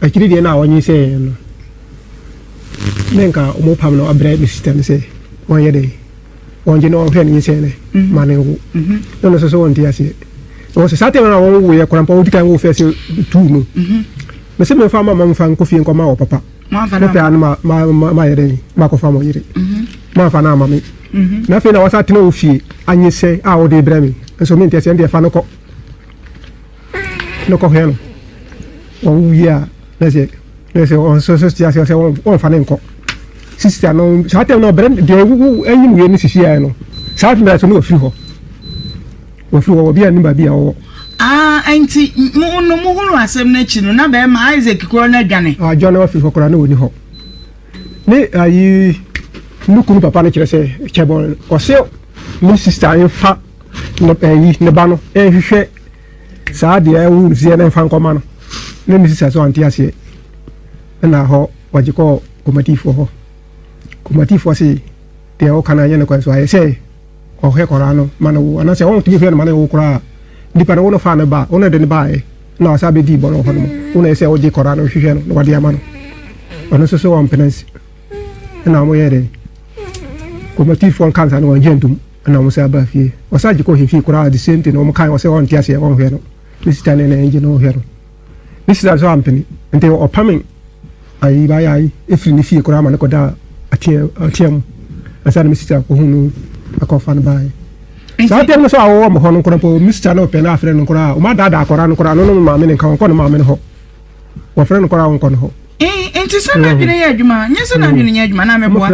akyiri deɛ na ɔnye sɛ no, ne nka ɔmo pam no abrɛ me sister no sɛ wɔnyɛ dɛn. Wɔngye na ɔnhwɛ ne nyinsɛn no ma no nwo. Na ɔno nso so ɔnte aseɛ. Na wɔsɛ saa tɛm no a wɔwoeɛ koraa mpo wɔdi kan wo fɛ sɛ tuu no. Mese memfa ma ma mfa nkɔ fie nkɔma wɔ papa. Mopɛ a no ma ma ma mayɛ dɛn makɔfa mo yere. Mamfa no ama me. Na afei na wɔsa tena wo fie anyinsɛn a wode brɛ me. Nso mente aseɛ ɛndeɛ fa no kɔ. No kɔhwɛ no. Wɔwo wie a na sɛ na sɛ ɔnso so te aseɛ sɛ wɔmfa no nkɔ. Sista no saa tɛm no ɔbrɛ deɛ ɛwuwu ɛnyim wie no sisi ayɛ no saa mmerɛ so no wɔfiri hɔ wɔfiri hɔ obi a nim baabi a ɔwɔ. Ah, nti mo no mo hunu asɛm no akyi no na bɛrima Isaac korɔ no adwane. Adwane wafiri hɔ koraa na ɔni hɔ ne ayi ne kunu papa no kyerɛ sɛ kyɛbɔn ɔsɛ ne sista mfa ne ayi ne ba no nhwehwɛ saa deɛ ɛwo nseɛ no mfa nkɔma no na ne sista so ante aseɛ ɛna hɔ wɔgye kɔɔ kɔmatifoɔ hɔ kɔmatifoɔ se deɛ ɔka no anyɛ no kwan so ayɛ sɛ ɔhwɛ kɔraa no ma no wo anaasɛ ɔntumi hwɛ no ma no wo koraa nipa no wo no faa no ba wo no de no baeɛ na ɔsa bɛdii bɔne wɔ hɔ no mu wo na ɛsɛ wogye kɔraa no hwehwɛ no na wɔde ama no ɔno nso so ɔmpene nsi ɛna wɔyɛ dɛn kɔmatifoɔ nkansa no wɔngye ntom Ɛna wɔn san baa fie. Wɔsan gye kɔɔ ahemfie koraa the same thing. Wɔn kae wɔn sɛ ɔnte aseɛ ɔnhwɛ no. Ne sista ne na ɛngye no ɔhwɛ no. Ne sista nso ampene. Nti ɔpame ayi baayɛ ayi efiri ne fie koraa ma no kɔdaa atea atea mu. Ansa na me sista kɔhu no akɔfa no baeɛ. Saa tɛm no so a wɔwɔ mo hɔ no koraa mpo me sista no pɛ no afrɛ no koraa. Wɔn adaadaa akɔraa no koraa no no maame no nka wɔnkɔ ne maame no hɔ. Wɔfrɛ no koraa wɔnkɔ ne hɔ. Nti sɛ n'adwene yɛ adwuma nyɛ sɛ n'adwene nyɛ adwuma na meboa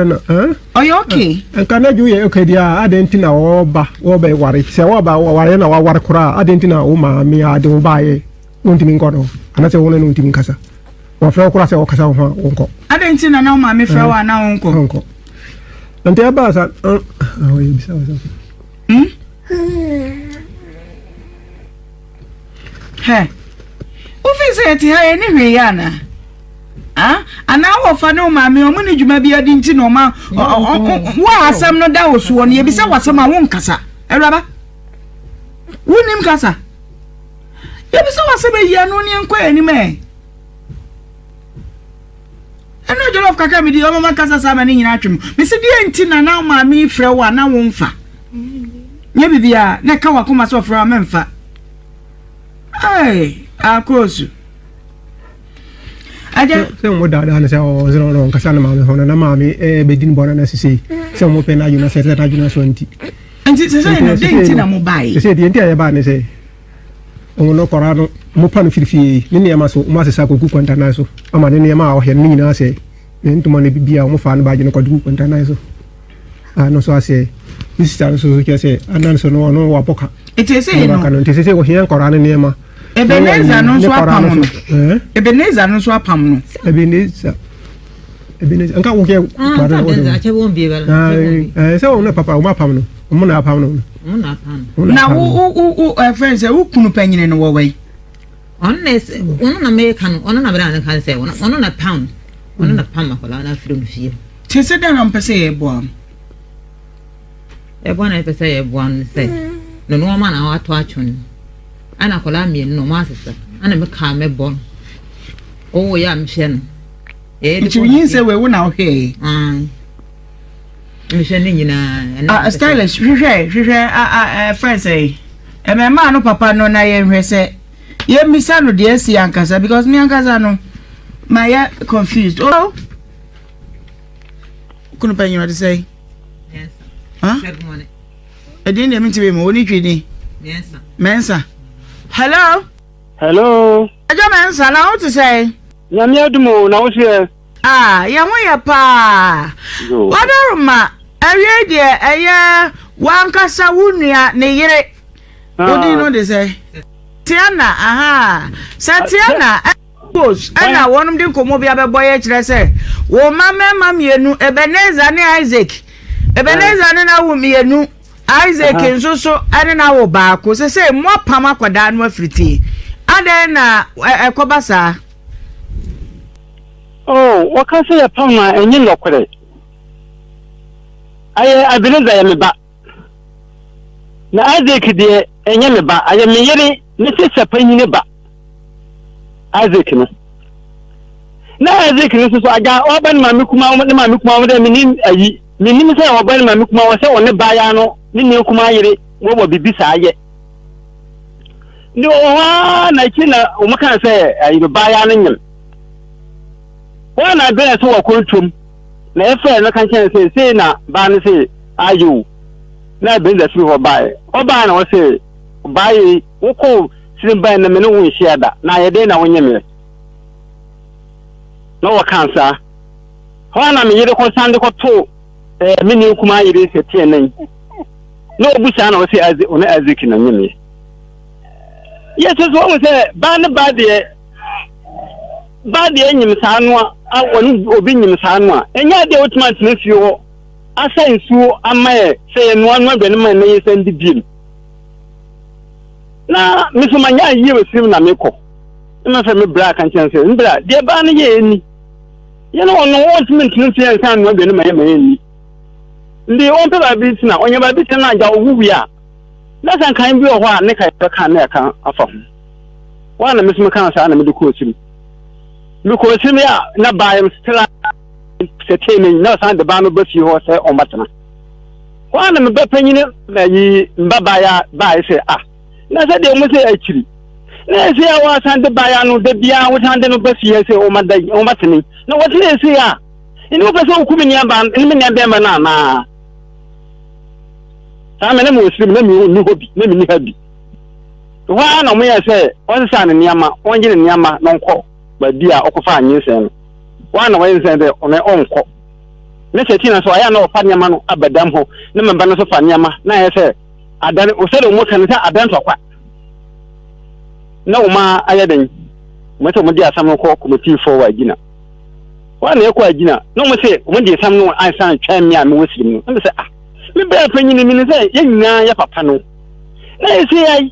ɔyɛ okay. Nka n'adwene yɛ okay deɛ a adɛn nti na wɔba wɔbɛ ware sɛ wɔba wɔware na waware koraa adɛn nti na wo maame a de wo baayɛ wontumi nkɔ no anaasɛ wo ne no ntumi nkasa wɔfrɛ wo koraa sɛ wɔkasa wo ho a wonkɔ. Adɛn nti na na wo maame frɛ wo a na wonkɔ. Wonkɔ nti ɛbaa sa ɔyɛ bisa wɔ sɛ. Hɛ! Wofii sɛ yɛte ha yɛne hwee yɛ anaa? Ah, anaa wɔfa ne wo maame ɔmo ne dwuma bi adi nti na ɔma wo a asɛm no da wo soɔ no yɛbisa w'asɛm a wonkasa. Awuraba, wonnim kasa. Yɛbisa w'asɛm ayi ano ne yɛnkɔ yɛn anim ɛ. Ɛno jollof kakra medi ɔma makasa saa ma ne nyinaa atwe mu. Mese deɛ nti na na wo maame frɛ wo a na womfa. Nyɛ biribiara na ɛka w'akoma sɛ ɔfrɛ wo a mɛmfa. Hey, akoosu. Agya. Sɛ wɔn daadaa no sɛ ɔsɛ ɔno ɔnkasa ne maame ho no na maame ɛbɛdi ne bɔne na sisei sɛ wɔn pɛ n'adwene sɛ sɛ n'adwene so nti. Nti sɛ sɛ no den nti na mo bae. Sɛ deɛ nti a yɛbaa ne sɛ wɔn no kɔra no wɔn pa no firi fie ne nneɛma so wɔn asesa kɔgu kwantanan so ama ne nneɛma a ɔhwɛ no ne nyinaa sɛ ne ntoma ne biribi a wɔn fa no baagye no kɔde gu kwantanan so. Ah, no so aseɛ. Ne sista no so so kyerɛ sɛ anan so no ɔno wabɔ ka. Nti ɛsɛ no. No nti sɛ wɔhia nkɔraa no nneɛma. Ebenezer no nso apam no. Ebenezer no nso apam no. Ebenezer. Ebenezer nka wo kɛ ah, kɔraa no. Akyɛ wɔn bie bɛla. Ɛɛ sɛ wɔn na papa wɔn apam no. Wɔn na apam no. Wɔn na apam no. Na wo wo wo wo ɛfɛn sɛ wo kunu panyini no wɔ wɛn. Ɔno na ɛsɛ ɔno na meka no ɔno na mɛda ne kan sɛ ɔno na pam ɔno na pam akwadaa no afiri no fie. Te sɛ dɛn na mpɛ sɛ yɛboa no? Ɛboa na yɛpɛ sɛ yɛboa no sɛ ne nneɛma na watɔ atwo no ɛna akwadaa mmienu na ɔmo asesa ɛna meka mɛbɔ no ɔwɔ yɛ a mehwɛ no. Nti wonyin sɛ wei wo na wohwɛɛ? Mehwɛ ne nyinaa. Ah, stylish hwehwɛ hwehwɛ ah ah eh, friend sɛ ɛmɛmaa no papa no na yɛnhwɛ sɛ yɛmmisa no deɛ asi ankasa because me ankasa no mayɛ confused. Oh. Kunu panyin ɔde sɛ. Ɛdin deɛ mentumi mu, wo ne twi din? Mɛnsa. Hello. Hello. Agya Mɛnsa, na wo te sɛ? Nyame adum o, na wo so yɛ? Ah, yɛn ho yɛ paa. Wadaroma, awiei deɛ ɛyɛ wankasa wo nua ne yere. Wo din no de sɛ? Tiana, aha. Sɛ Tiana, Bos ɛna wɔnom de nkɔmmɔ bi abɛbɔ yɛ kyerɛ sɛ wɔn mma mmarima mmienu, Ebenezer ne Isaac. Ebenezer ne n'awo mmienu, Isaac nso so ne n'awo baako. Sɛ sɛ moapam akwadaa no afiri fie. Adɛn na ɛkɔba saa? Oh, wɔka sɛ yɛpam no a, ɛnyɛ nɔkorɛ. Ayɛ Ebenezer yɛ me ba. Na Isaac deɛ, ɛnyɛ me ba. Ayɛ me yere ne sesa panyini ba. Isaac no. Na Isaac no nso so agya ɔba ne maame kuma ne maame kuma wɔn dɛ menim ayi menim sɛ ɔba ne maame kuma wɔ sɛ ɔne baayaa no ne nua kuma yere wɔwɔ biribi saa yɛ. Ne wɔ hɔ ara na akyi na wɔn kaa sɛ ayi no baayaa no nyem. Wɔn na bɛn so wɔ kɔntuom na yɛfrɛ no ka kyɛn sɛ sei na baa no se ayɛ o na Ebenezer firi hɔ baeɛ ɔbaa na ɔse baa yi wokɔ sini bae na me ne wo nhyia da na ayɛ dɛn na wonye meɛ na wɔka saa hɔ a na me yere kɔsan de kɔto eh, me nua kumaa yere sɛ teɛ nan na ɔbu saa na ɔse ɔne Isaac na nye meɛ yɛ so so wɔn sɛ baa ne baa deɛ baa deɛ nyim saa no a ɔne obi nyim saa no a ɛnyɛ adeɛ a wotumi atena fie hɔ asa nsuo ama yɛ sɛ yɛnoa noa aduane ma na yɛsan di biem na me nso manya ayie wɔ sirim na mekɔ na mefrɛ me bra ka nkyɛn sɛ mbra deɛ baa no yɛ ɛni yɛne ɔno ɔntumi ntena fie nsa noa aduane ma yɛ ma yɛnni nti ɔmpɛ baabi tena ɔnya baabi tena na agya ɔwu wie a na sɛ nkan bi wɔ hɔ a ne ka yɛbɛka na yɛka afa ho wɔn a na me nso meka saa na mede kɔɔ sirim mekɔɔ sirim a na baa yɛm stra Sɛ me na ɔsan de ba no ba fie hɔ sɛ ɔmmɛtena. Hɔ a na me ba panyin ayi mba baeɛ baeɛ sɛ ah na sɛ deɛ wɔn sɛ akyiri na ɛsɛ a wɔasan de baeɛ no da biara wɔsan de no ba fie sɛ ɔmmɛda ɔmmɛtene na wɔtena ɛsɛ a ɛne wopɛ sɛ woku me nua ba ne me nua bɛrima no anaa saa me na mewɔ sirim na menni hɔ bi na menni ha bi hɔ a na wɔyɛ sɛ ɔnsesa ne nneɛma ɔngye ne nneɛma na ɔnkɔ baabi a ɔkɔfaa nyinsɛn no, woana na wɔyɛ nsɛn dɛ ɔno ɔnnkɔ. Ne sɛ Tina so ayɛ a na ɔfa nneɛma no aba dam hɔ, na me ba no nso fa nneɛma, na ayɛ sɛ adan, sɛdeɛ wɔn ka no sɛ adan ntɔkwa. Na wɔn ayɛ den, wɔn sɛ wɔn de asɛm no kɔ kɔmitiifoɔ wɔ Agyina. Wɔn na ɛkɔ Agyina, na wɔn sɛ wɔn de asɛm no ansan twɛn me a mewɔ sirim no. Na me sɛ ah, me bɛrɛ panyin mi ne sɛ yɛn nyinaa yɛ papa no. Na ɛsɛ yɛ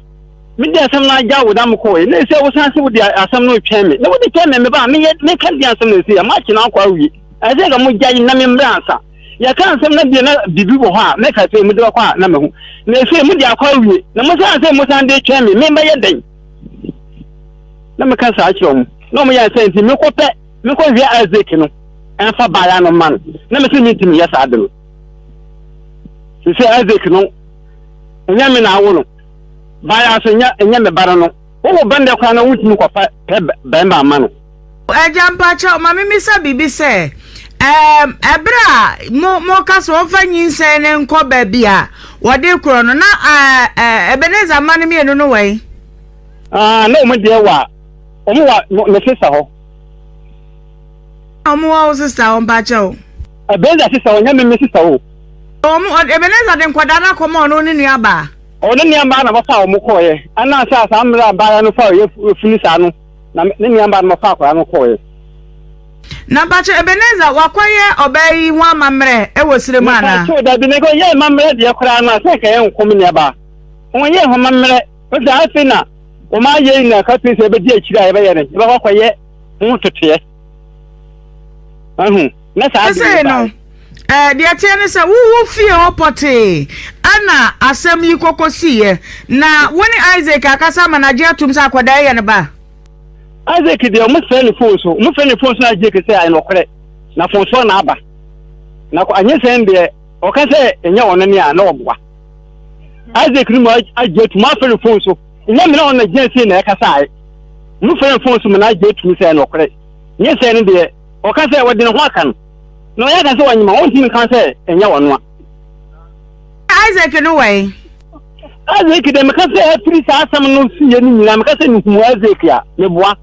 Mede asɛm no agya wo na mekɔɔe, na ɛsɛ wosan sɛ wode asɛm no retwɛn me, na wode twɛn me meba a, meyɛ meka deɛ asɛm no ɛsɛ yɛ, makye no akɔ awie. Ɛsɛ nka mogyae na memmrɛ ansa. Yɛka asɛm no deɛ na biribi wɔ hɔ a, mɛka sɛ mode bɛkɔ a na mahu. Na ɛsɛ mode akɔ awie, na mosan sɛ mosan de retwɛn me, mebɛyɛ dɛn? Na meka saa kyerɛ wɔn, na wɔn yɛ sɛ nti mekɔpɛ mekɔhwɛ Isaac no ɛmfa baeɛ no ma no, na mesɛ mentumi yɛ saa de no. Sɛ Isaac no, ɛnyɛ me na awo no. Bae ara so, nyɛ nyɛ me ba no no. Wowo ba nnɛ koraa na wontumi nkɔfa pɛ barima mma no. Agya mpakyɛw ma me misa biribi sɛ ɛɛm ɛberɛ a mo mo ka sɛ wɔmfa nyinsɛn no nkɔ baabi a wɔde korɔ no na ɛɛ Ebenezer mma no mmienu no wɔ he? Ah, na wɔn deɛ wɔ wɔn wɔ ne sista hɔ. Wɔn wɔ wo sista hɔ mpakyɛw. Ebenezer sista hɔ, nyɛ me me sista hɔ. Wɔn Ebenezer de nkwadaa no akɔma ɔno ne nua baa. Ɔne ne nuabaa na wɔfaa wɔn kɔeɛ. Ɛnna sɛ saa mmerɛ a abaayewa no faa yafunu saa no, na ne nuabaa no wɔfaa akwadaa no kɔeɛ. Na mpakyɛ Ebenezer wakɔyɛ ɔbaa yi ho amammerɛ wɔ serɛ mu anaa? Mepakyɛw dabi, na nka ɔyɛɛ amammerɛ deɛ koraa no a, sɛ nka yɛnko me nuabaa. Ɔnyɛɛ ho amammerɛ. Ɔsɛ afei na wɔn ayɛ yi na afei sɛ yɛbɛdi akyire a yɛbɛyɛ no, yɛbɛkɔ akɔyɛ ho ntotoeɛ. Ahu, na saa ade Sesei wei no, baeɛ. eh, deɛ ɛteɛ ne sɛ wowo fie hɔ pɔtee ɛna asɛm yi kɔkɔsiiɛ, na wo ne Isaac akasa ama no agye atom sɛ akwadaa yi yɛ ne ba? Isaac deɛ wɔn frɛ ne phone so, wɔn frɛ ne phone so na Isaac sɛ ayɛ nɔkorɛ, na phone so na aba. Na anyɛ sɛn deɛ. Ɔka sɛ ɛnyɛ ɔno ne a na ɔboa. Isaac no mu agye atum afrɛ no fon so. Nyɛ me na ɔno na gyina sei na ɛkasaeɛ. Mo frɛ no fon so ma no agye atum sɛ ɛnokorɛ. Nyɛ sɛ no deɛ ɔka sɛ ɔde ne ho aka no. Na ɔyɛ aka sɛ ɔnyem a ɔntumi nka sɛ ɛnyɛ ɔno a. Isaac no wɔ he? Isaac deɛ meka sɛ afiri saa asɛm no siiɛ no nyinaa meka sɛ mehu Isaac a meboa.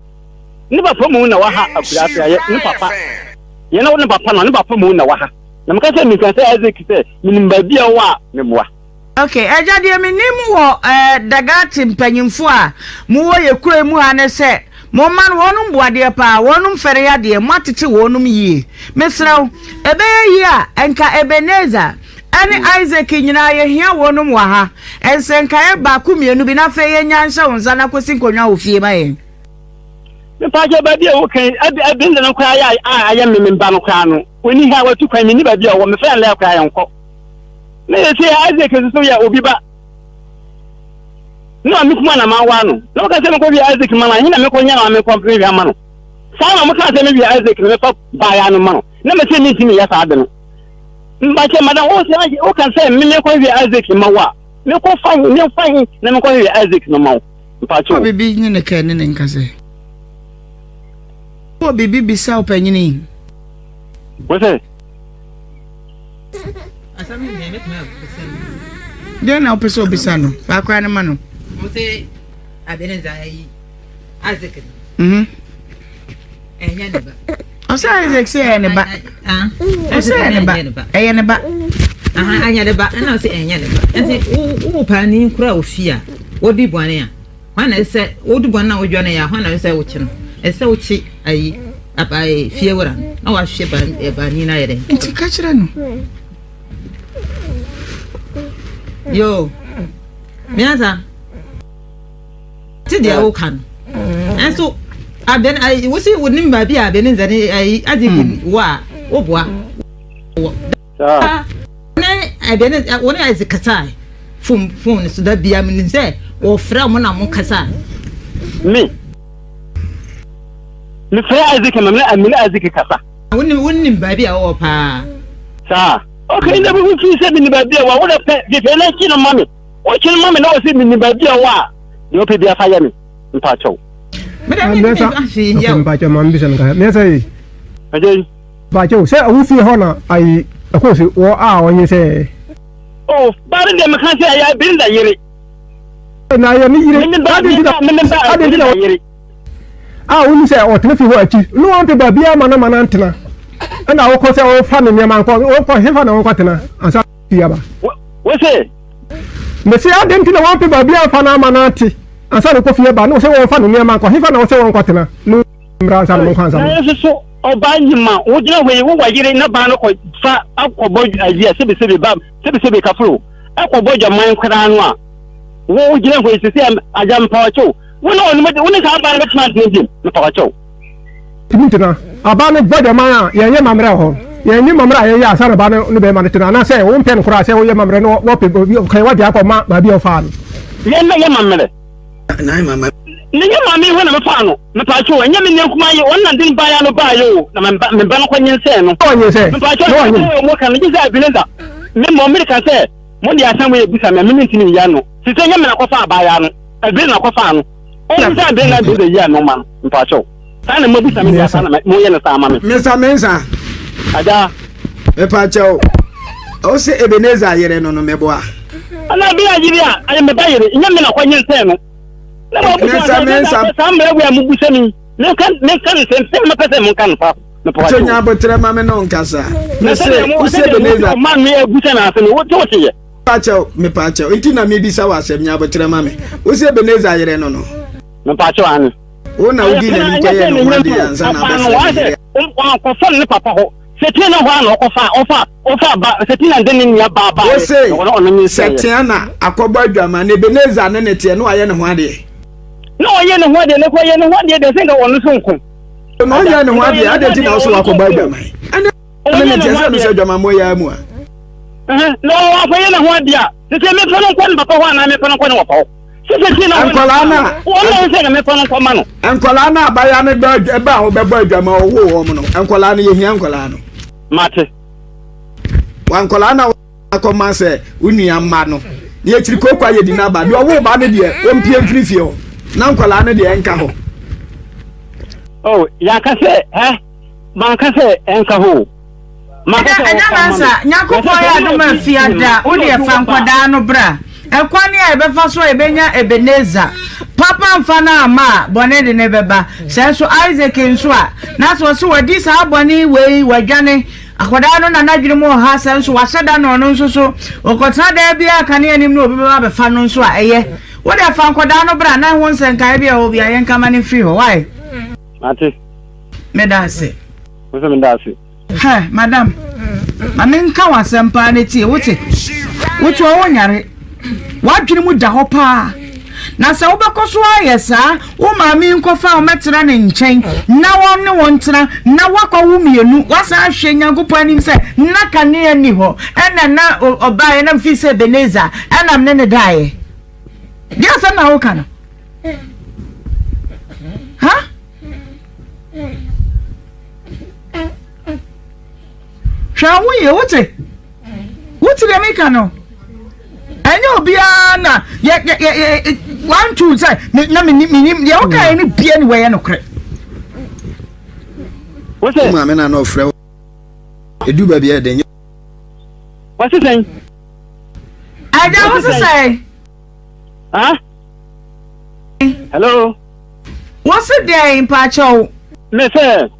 Ne papa mu na waha akuraase ayɛ ne papa. Yɛn ne papa no ne papa mu na waha. Na meka sɛ meka sɛ Isaac sɛ menim baabi a ɔwɔ a meboa. Ok, agya deɛ menim wɔ eh, Dagati mpanyimfoɔ a mowɔ yɛ kuro yi mu ha ne sɛ mo mma no wɔnom bu adeɛ paa, wɔnom fɛre adeɛ, moatete wɔnom yie. Mesrɛ wo, ɛbɛyɛ yie a nka Ebenezer ɛne Isaac nyinaa yɛhia wɔnom wɔ ha. Nsɛnkaeɛ baako mmienu bi na afei yɛnya nhyɛ wo nsa na kɔsi nkonnwa wɔ fie ma yɛn. Mepakyɛ baabi a woka yi, Ebenezer no koraa yɛ a ayɛ me me ba no koraa no, ɔnni ha, watu kwan, menni baabi a ɔwɔ, mefrɛ no lɛ koraa yɛnkɔ. Na yɛsɛ Isaac nso so yɛ obi ba. Ne maame kuma na mawa no. Na wɔka sɛ mekɔhwɛ Isaac ma no, ɛhe na mekɔnya na mekɔ mehwɛ ama no. Saa na wɔka sɛ mehwɛ Isaac na mefa baeɛ no ma no. Na mese mentumi yɛ saa ade no. Mbakyɛ madam, woka sɛ me mekɔhwɛ Isaac ma wo a, mekɔfa he, memfa he na mekɔhwɛ Isaac no ma wo. Mpakyɛ o. Wɔ biribi nye ne kɛ ne ne nkasɛ. Wɔ biribi bisa ɔpanyini. Wo sɛ? Deɛ na wopɛ sɛ obisa no fa akora no ma no. Mhm. Ɔsɛ Isaac sɛ ɛyɛ ne ba. Ɔsɛ ɛyɛ ne ba. Ɛyɛ ne ba. Ɛnyɛ ne ba. Ɛna ɔsɛ ɛnyɛ ne ba. Ɛnti wo paani kura ofi a wodi bɔne a hwan na ɛsɛ wodi bɔne na wodwane yɛ a hwan na ɛsɛ wokye no ɛsɛ wokye ayi ayi fie wura no na wahwɛ baani no ayɛ dɛ. Nti ka kyerɛ no. Yoo miansa te deɛ woka no ɛnso abɛn ayi wosi wonim baabi a abɛn nzane ayi adze wɔ a woboa wɔ. Ne ɛdeɛ ne wɔne Isaac kasae fon fon so da bia menim sɛ wɔfrɛ mo na mo kasae. Me mefrɛ Isaac ma me ne Isaac kasa. Wonim wonim baabi a wɔwɔ paa. Saa okay na bi fi sɛ menim baabi a wɔwɔ wode pɛ fifɛ na kyi no ma me wokyi no ma me na wɔ sɛ menim baabi a wɔwɔ a deɛ wopɛ bi afa yɛ me mpakyɛw. Mɛsa mpakyɛw ma mbisa no kasa mɛsa yi. Ɛgye yi. Pakyɛw sɛ wo fie hɔ na ayi ɛkɔɔ so wɔ a ɔnye sɛ. Oh baa no deɛ meka sɛ ɛyɛ Belinda yere. Na ɛyɛ ne yere. Mene ba Adɛn nti na mene ba adɛn nti na Belinda yere. A wonu sɛ ɔtena fie hɔ akyi no wampɛ baabiara ma no ma no antena ɛna wokɔ sɛ ɔfa ne nneɛma nkɔ wɔnkɔ hefa na wɔnkɔ tena ansa fie aba. Wo se. Mese adɛn nti na wampɛ baabiara mfa no ama no ante ansa na ɔkɔ fie aba na wo sɛ wɔmfa ne nneɛma nkɔ hefa na wo sɛ wɔnkɔ tena no mmra ansa na monkɔ ansa mo. Nanso so ɔbaa nyim a wogyina hɔ yi wowɔ yere na baa no kɔ fa akɔbɔ ayi a sɛbisɛbi ba sɛbisɛbi kafro ɛkɔbɔ dwaman koraa no a wo gyina hɔ yi sisi agya mpawakyɛw wo ne ɔno wo ne saa baa no bɛtena antena biom mpawakyɛw. Tumi ntena abaa no bɔ dwaman a yɛnyɛ mammerɛ wɔ hɔ yɛnyɛ mammerɛ a yɛyɛ ansa na baa no ne bɛrima no tena anaasɛ wompɛ no koraa sɛ woyɛ mammerɛ no wɔpɛ kwan wagye akɔ ma baabi a ɔfaa no. Yɛn na yɛ mammerɛ. Ne nyɛ maame hɔ na mefaa no. Mepatwo, ɛnyɛ me nua kumaa yi, ɔno na de ne baeɛ no baeɛ o, na me ba me ba no kɔ nyinsɛn no. Ɔnyinsɛn. Mepatwo, ɛnyɛ sɛ mo ka no, gye sɛ Ebenezer. Me mmom mereka sɛ, mo de asɛm wei abisa me a, me mentumi nyi ano. Sisi ɛnyɛ me na kɔfaa abaayaa no, Ebenezer na kɔfaa no. Ɔnyinsɛn Ebenezer na Ebenezer yi ano ma no. Mepatwo. Saa na moabisa me deɛ, saa na moyɛ no saa ma me. Mr. Mensah. Agya. Mepakyɛw, wo se Ebenezer yere no no meboa? Ana bi a yere a, ayɛ me ba yere, nyɛ me na kɔ nyinsɛn no. Na ma busa Mensah, Mensah. Saa mmerɛ wei a mo busa mi, menka menka no sɛ sɛ mepɛ sɛ monka no fa. Kyɛ nya abotrɛ ma me no nkasa. Me se, wo se Ebenezer. Ɔma me abusa na ase no, wo te wo te yɛ. Mepakyɛw, mepakyɛw, nti na mebisa wo asɛm, nya abotrɛ ma me. Wo se Ebenezer yere no no. Mepakyɛw ane. Wo na wodii n'anim kɔyɛɛ ne ho adeɛ ansa na abɛfrɛ ne yere. Wankɔfa ne papa hɔ. Sɛtia na hɔ a na ɔkɔfa ɔfa ɔfa ba Sɛtia na de ne nua baa baa. Wose Sɛtia na akɔbɔ adwaman na Ebenezer ne ne teɛ na wayɛ ne ho adeɛ. Na ɔyɛ ne ho adeɛ na ɔyɛ ne ho adeɛ deɛ sɛ nka ɔno so nko. Na ɔnyɛ ne ho adeɛ adeɛ nti na ɔso wakɔbɔ adwaman. Ɛne Ɔyɛ ne teɛ sɛ ɔno sɛ adwamammɔ yɛ mu a. Na ɔakɔyɛ ne ho adeɛ a sɛ mefa no nkɔ ne papa hɔ anaa mefa no nkɔ ne wɔpa hɔ. Nkwadaa no a nkwadaa no abaayewa no ba a wɔbɛbɔ adwama ɔwoo wɔn no nkwadaa no yɛhia nkwadaa no. Mate. Wa nkwadaa no a. Akɔma sɛ wo nua mma no ne akyiri kooko ayɛ di n'aba deɛ ɔwoo ba no deɛ ɔmpie mfiri fie hɔ na nkwadaa no deɛ ɛnka hɔ. Oh, yɛaka sɛ ɛ manka sɛ ɛnka hɔ o. Manka sɛ Ɛda ɔfa ma Mansa, me. Nyankopɔn yɛ adom a fiada wo deɛ fa nkwadaa no bra. Ɛkwan a yɛbɛfa so a yɛbɛnya Ebenezer papa mfa no amma a, bɔne de no bɛba. Sɛ nso Isaac nso a, na sɛ ɔse wadi saa bɔne wei, wadwane, Akwadaa no na n'adwene mu wɔ ha, sɛ nso wahyɛ da na ɔno nso so ɔkɔtena dan bi a kanea nim na obi bɛba abɛfa no nso a, ɛyɛ. Wo deɛ fa nkwadaa no bra na ɛho nsɛnkaeɛ bi a ɛwɔ biara yɛnka ma no mfiri hɔ. Why? Mate. Meda ase. Wo nso meda ase. Hɛ, madam, ma menka w'asɛm paa na tie, wote? Wote hɔ wonyare. W'adwene mu da hɔ paa. Na sɛ wobɛkɔ so ayɛ saa, wo maame yi nkɔfa wo mmɛtena ne nkyɛn na wɔne wo ntena na woakɔwo mmienu, woasan ahwɛ Nyankopɔn anim sɛ na kanea nni hɔ, ɛna na ɔbaeɛ na mfii sɛ Ebenezer ɛna mene ne daeɛ. Deɛ asɛm na woka no? Ha? Hwɛ wo ho yie, wote? Wote deɛ meka no? Ɛnyɛ obiara na yɛ yɛ yɛ yɛ one two sɛ me na me nim me nim deɛ woka yɛ no bia ni wɔyɛ nokorɛ. Wo maame na na ɔfrɛ wo edu baabi a ɛdɛ nyɛ. Wɔsi sɛn? Ɛgya wo sisɛn? Ah? Hello? Wɔsi dɛn mpakyɛw? Me sɛ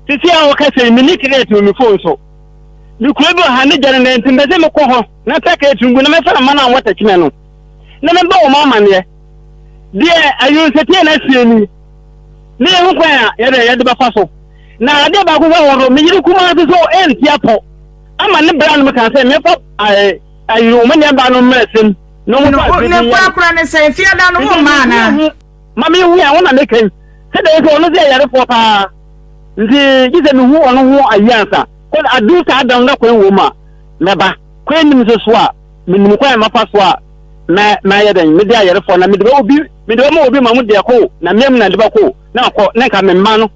sisi a wɔka sɛ me ni credit wɔ me phone so. Me kuro bi wɔ ha ne gya no na nti mpɛ sɛ mekɔ hɔ na sɛ credit ngu na mɛfa mma no a wɔtɛ kyemɛ no na mebɔ wɔn amanneɛ. Deɛ ayonsatie na asie ni ne yɛhu kwan a yɛde yɛde bɛfa so. Na adeɛ baako sɛ wɔ so me yere kumaa nso so ɛnti apɔ ama ne bra no meka sɛ mefa ayi wɔn nneɛma no mmerɛ sɛm na wɔn fa Ne korakora ne sɛ mfiada no wo mma anaa? Ma mehu a wo na meka yi sɛdeɛ ɛsɛ ɔno sɛ yarefoɔ paa nti gye sɛ mehu ɔno ho ayi ansa kɔ adu saa da no na kwan wɔ mu a mɛba kwan nim nso so a menim kwan a mafa so a mɛ mɛyɛ dɛn mede ayarefoɔ na mede bɛ obi mede bɛma obi ma mo deɛ kɔ na mmea mu na de bɛkɔ na akɔ na nka me mma no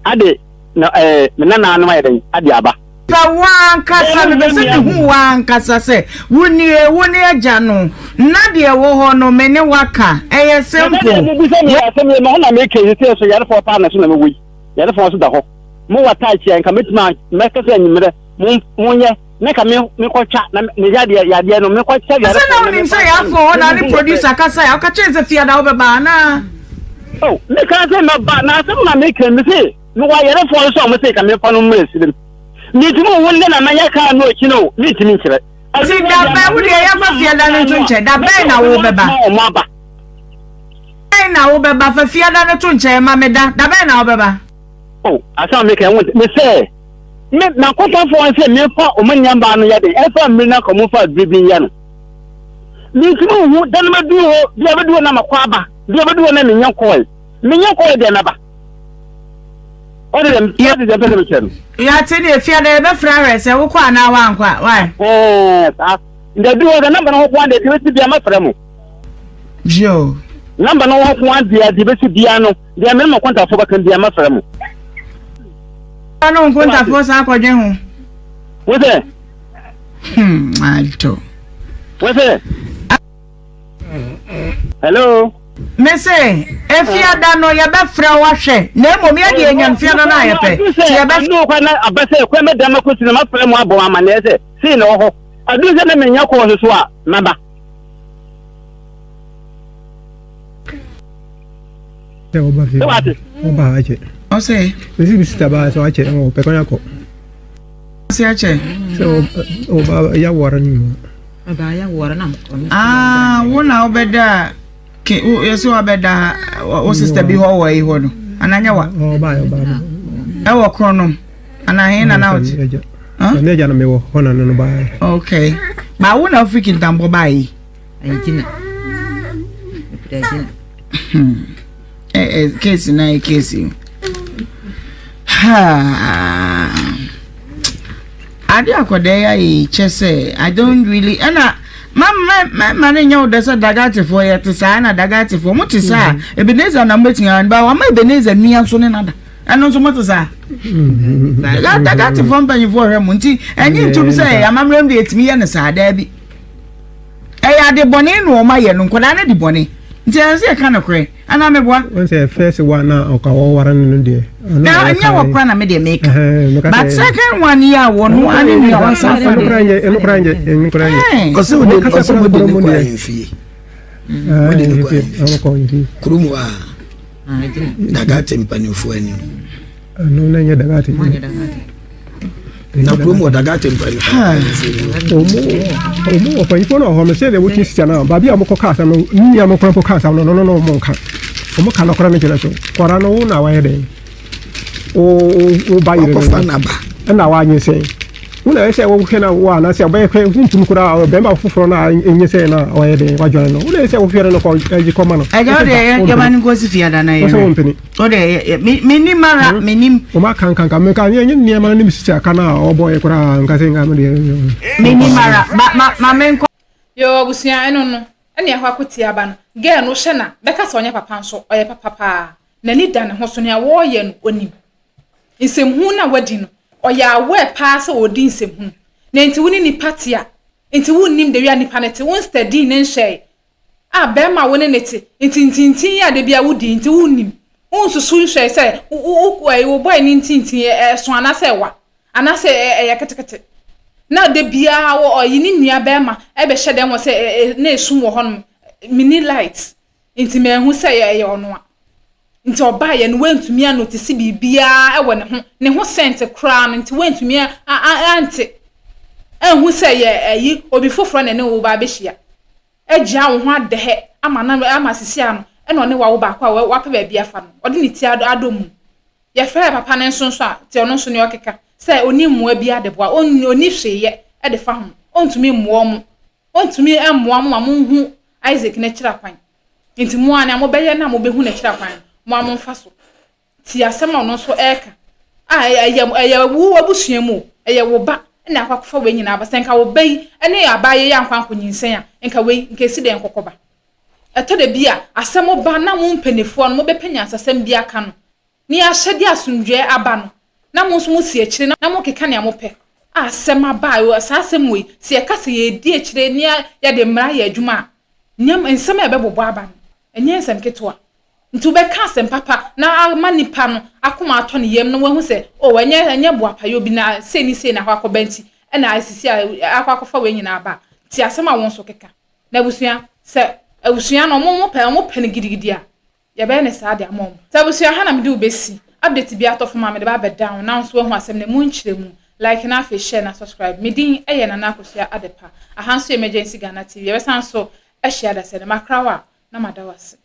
ade na ɛɛ me nananom ayɛ dɛn ade aba. Pɛ wo ankasa, mepɛ sɛ mehu wo ankasa sɛ wo nie, wo ne agya no, na deɛ ɛwɔ hɔ no me ne wo aka, ɛyɛ simple. Na sɛdeɛ mobisa me asɛm yi, ɛno ho na meka yi, sɛ so yarefoɔ paa na so na mewɔ yi, yarefoɔ nso da hɔ, mowɔ touch a, nka mɛtumi a, mɛka sɛ anwummerɛ, mo, monyɛ, na nka me, mekɔtwa, na me yadeɛ, yadeɛ no, mekɔkyɛ Sɛ yarefoɔ na na wonim mefa sɛ yɛafoɔ hɔ na ne producer kasa a, woka kyerɛ sɛ fiada wobɛba anaa? Oh, meka sɛ mɛba, na asɛm na meka yi, mese, Mewɔ ayarefoɔ nso a wɔse ka memfa no mmra serem. Mentumi nhu nnɛ na manya kaa no akyi no, mentumi nkyerɛ. Nti da bɛn, wo deɛ yɛmfa fiada no nto nkyɛn, da bɛn na wobɛba? Bɛn na wobɛba, fa fiada no to nkyɛn ma me da, da bɛn na wobɛba? Oh, asɛm a meka yi, wonte, mesɛ, me, m'akotafoɔ no sɛ memfa wɔn nneɛma no yɛ den, ɛmfa mmiri na nka wɔmfa aduro bi nyɛ no. Mentumi nhu, da no mɛduru hɔ, bia bɛduru hɔ na makɔ aba, bia bɛduru hɔ na menyɛ kɔe, menyɛ kɔe deɛ mɛba. Ɔde dɛm ɔde dɛm pɛsɛ mekyerɛ no. Yate ne efia dɛ yɛbɛfrɛ ahwɛ sɛ wokɔ anaa wankɔ a why. Ɛɛ saa nda bi wɔ sɛ namba no ho koa deɛ deɛ bɛsi bia mɛfrɛ mo. Yo. Namba no ho koa deɛ deɛ bɛsi bia no deɛ mene mo nkontafoɔ bɛka bia mɛfrɛ mo. No nkontafoɔ saa akɔdwe ho. Wo sɛ. Hmm adɔ. Wo sɛ. Hello. Me se, efiada no yɛbɛfrɛ wo ahwɛ, na mmom yɛ deɛ yɛnya no fiada no a yɛpɛ. Nti yɛbɛ. Adu kwan na aba sɛ kwan bɛda ma kɔsi na mafrɛ mo abɔ amanneɛ sɛ sei na ɛwɔ hɔ. Adu sɛ na menya kɔɔ so a mɛba. Sɛ ɔba fie. Sɛ Ɔba ha akyɛ. Ɔsɛ. Mesi mi sista ba sɛ ɔakyɛ ɔpɛ kwan akɔ. Ɔsɛ akyɛ. Sɛ ɔba yawɔre no mu. Ah, wo na wobɛda ke wo yɛ sɛ wabɛda wo sister bi hɔ wɔ yi hɔ no anaa nyɛ wa ɛwɔ korɔ nom anaa he na na wote ne agya no mewɔ hɔ na no no baa okay ba wo na wofiri kintampɔ baa yi Eh, eh, case na yɛ case yi. Ade akɔda yi ayɛ yi kyɛ sɛ I don't really ɛna ma ma ma ma ne nyɛ wo dɛ sɛ dagatefoɔ yɛ te saa na dagatefoɔ mo te saa mm. Ebenezer na mo betumi ba wama Ebenezer nua nso ne nada. Ɛno nso mote saa? Dagatefoɔ mpanyinfoɔ hwɛ mo nti ɛnye ntom sɛ amammerɛ mu deɛ ɛtumi yɛ no saa daabi. Ɛyɛ ade bɔne na wɔn ayɛ no nkwadaa no di bɔne nti ɛsɛ sɛ yɛka nokorɛ anaa meboa. Wɔn sɛ first one na ɔka wɔware no no deɛ. Na ɛnyɛ wɔ kora na me deɛ meka. But second one yi a wɔn no ane nea wɔn afa no. Ɛno kora nyɛ ɛno kora nyɛ. Ɔsɛ wɔde ɔsɛ wɔde ne kɔ ahemfie. Wɔde ne kɔ ahemfie. Kurom hɔ a. Dagate mpanimfoɔ anim. Ɛno na nyɛ dagate. Na kurom wɔ dagate mpanimfoɔ. Ɔmo ɔmo ɔpanyinfoɔ no wɔ hɔ no sɛ deɛ wotumi sisa no baabi a wɔkɔ kaa asɛm no ne nua no koraa mpo kaa asɛm no no no ɔmo nka ɔmo ka nɔkorɛ no kyerɛ so kɔra no wo na wayɛ dɛn wo wo ba yere no ɛna wanyɛ sɛn Wo na ɛsɛ sɛ wohwɛ na wo anaasɛ ɔbɛyɛ hwɛ wontumi koraa bɛrima foforɔ no a ɛnyɛ sɛ na ɔyɛ den wadwane no wo na ɛsɛ sɛ wohwɛ no kɔ agye kɔma no. Ɛgya wo deɛ yɛma no nkɔsi fiada na yɛhwɛ. Wɔsɛ wompene. Wo deɛ menim ara hmm? menim. Wɔn aka nka nka meka nyɛ nyɛ nneɛma no ne me sisi aka no a ɔbɔ yɛ koraa nka sɛ nka me deɛ. Menim ara ma ma ma menkɔ. Yoo abusua ɛno no ɛne ɛhɔ akotia aba no girl no wohyɛ na bɛka sɛ ɔnyɛ papa nso ɔyɛ papa paa n'ani da ne ho so nea wɔɔyɛ no onim Nsɛmhunu no a wadi no, ɔyɛ aware paa sɛ ɔredi nsɛmhunu. Na nti wo ne nipa te a, nti wonnim the way a nipa no te, wo nstadii ne nhyɛe a bɛrima a wo ne no te, nti ntintin yi a da biara wodi nti wonnim. Wonsusu nhwɛe sɛ wo wo wo boy no ntintin ɛso anaasɛ ɛwa anaasɛ ɛyɛ ketekete. Na da biara wɔ ɔyi ne nua bɛrima ɛbɛhyɛ dɛm wɔ sɛ na esum wɔ hɔnom, menni light. Nti manhu sɛ ɛyɛ ɔno a. Nti ɔbaeɛ no wantumi anotisi biribiara wɔ ne ho, ne ho scent koraa no nti wantumi ante anhu sɛ ɛyɛ ayi obi foforɔ na ɛne wo ba abɛhyia. Agyaa wo ho adɛhɛ ama no ama sisi ano ɛna ɔne wawo baako a wapɛ baabi afa no, ɔde ne ti adɔ mu. Yɛfrɛɛ papa no nso nso a, nti ɔno nso nea ɔkeka sɛ ɔnni mmoa biara de boa, ɔnni hwee yɛ de fa ho, ɔntumi mmoa wɔn Ontumi mmoa mo ma monhu Isaac n'akyiri akwan. Enti mo ara nea mobɛyɛ na mobɛhu n'akyiri akwan no, mo ara momfa so. Tie asɛm a ɔno nso reka. A ɛyɛ ɛyɛ wo abusua mu o, ɛyɛ wo ba na akɔ akɔfa wei nyinaa aba. Sɛ nka wo ba yi ne abaayewa yi ankɔ ankɔnyinsɛn a, nka wei, nka esi dɛn kɔkɔba? Ɛtɔ da bi a, asɛm ba na mo mpanimfoɔ no mobɛpɛ nyansasɛm bi aka no, Ne ahyɛde asomdwoeɛ aba no, na mo nso mosi akyire na mokeka nea mopɛ. A Asɛm aba a, saa asɛm wei, sɛ yɛka sɛ yɛredi akyire na yɛde mmara ayɛ adwuma a, nneɛma, nsɛm a ɛbɛbobɔ aba no, ɛnyɛ nsɛm ketewa. Nti wobɛka asɛm papa na ama nipa no akoma atɔ ne yam na wahu sɛ, oh, ɛnyɛ, ɛnyɛ boapayɔ bi na sei ne sei na akɔ akɔba nti ɛna asisi a akɔ akɔfa wei nyinaa aba a. Nti asɛm a wo nso keka. Na abusua, sɛ abusua no, wɔn, wɔpɛ, wɔpɛ no gidigidi a, Yɛbɛyɛ no saa de ama wɔn. Sɛ abusua ha na mede wo bɛsi. Update biara tɔ fam a mede ba abɛdan wo na wo nso woahu asɛm no ɛmu nkyerɛmu. Like na afei share na subscribe. Me din yɛ Nana Akosua Adepa. Aha nso yɛ Emergency Ghana TV. Yɛbɛsan nso ahyia dasani. Makra wo a na mada wo ase.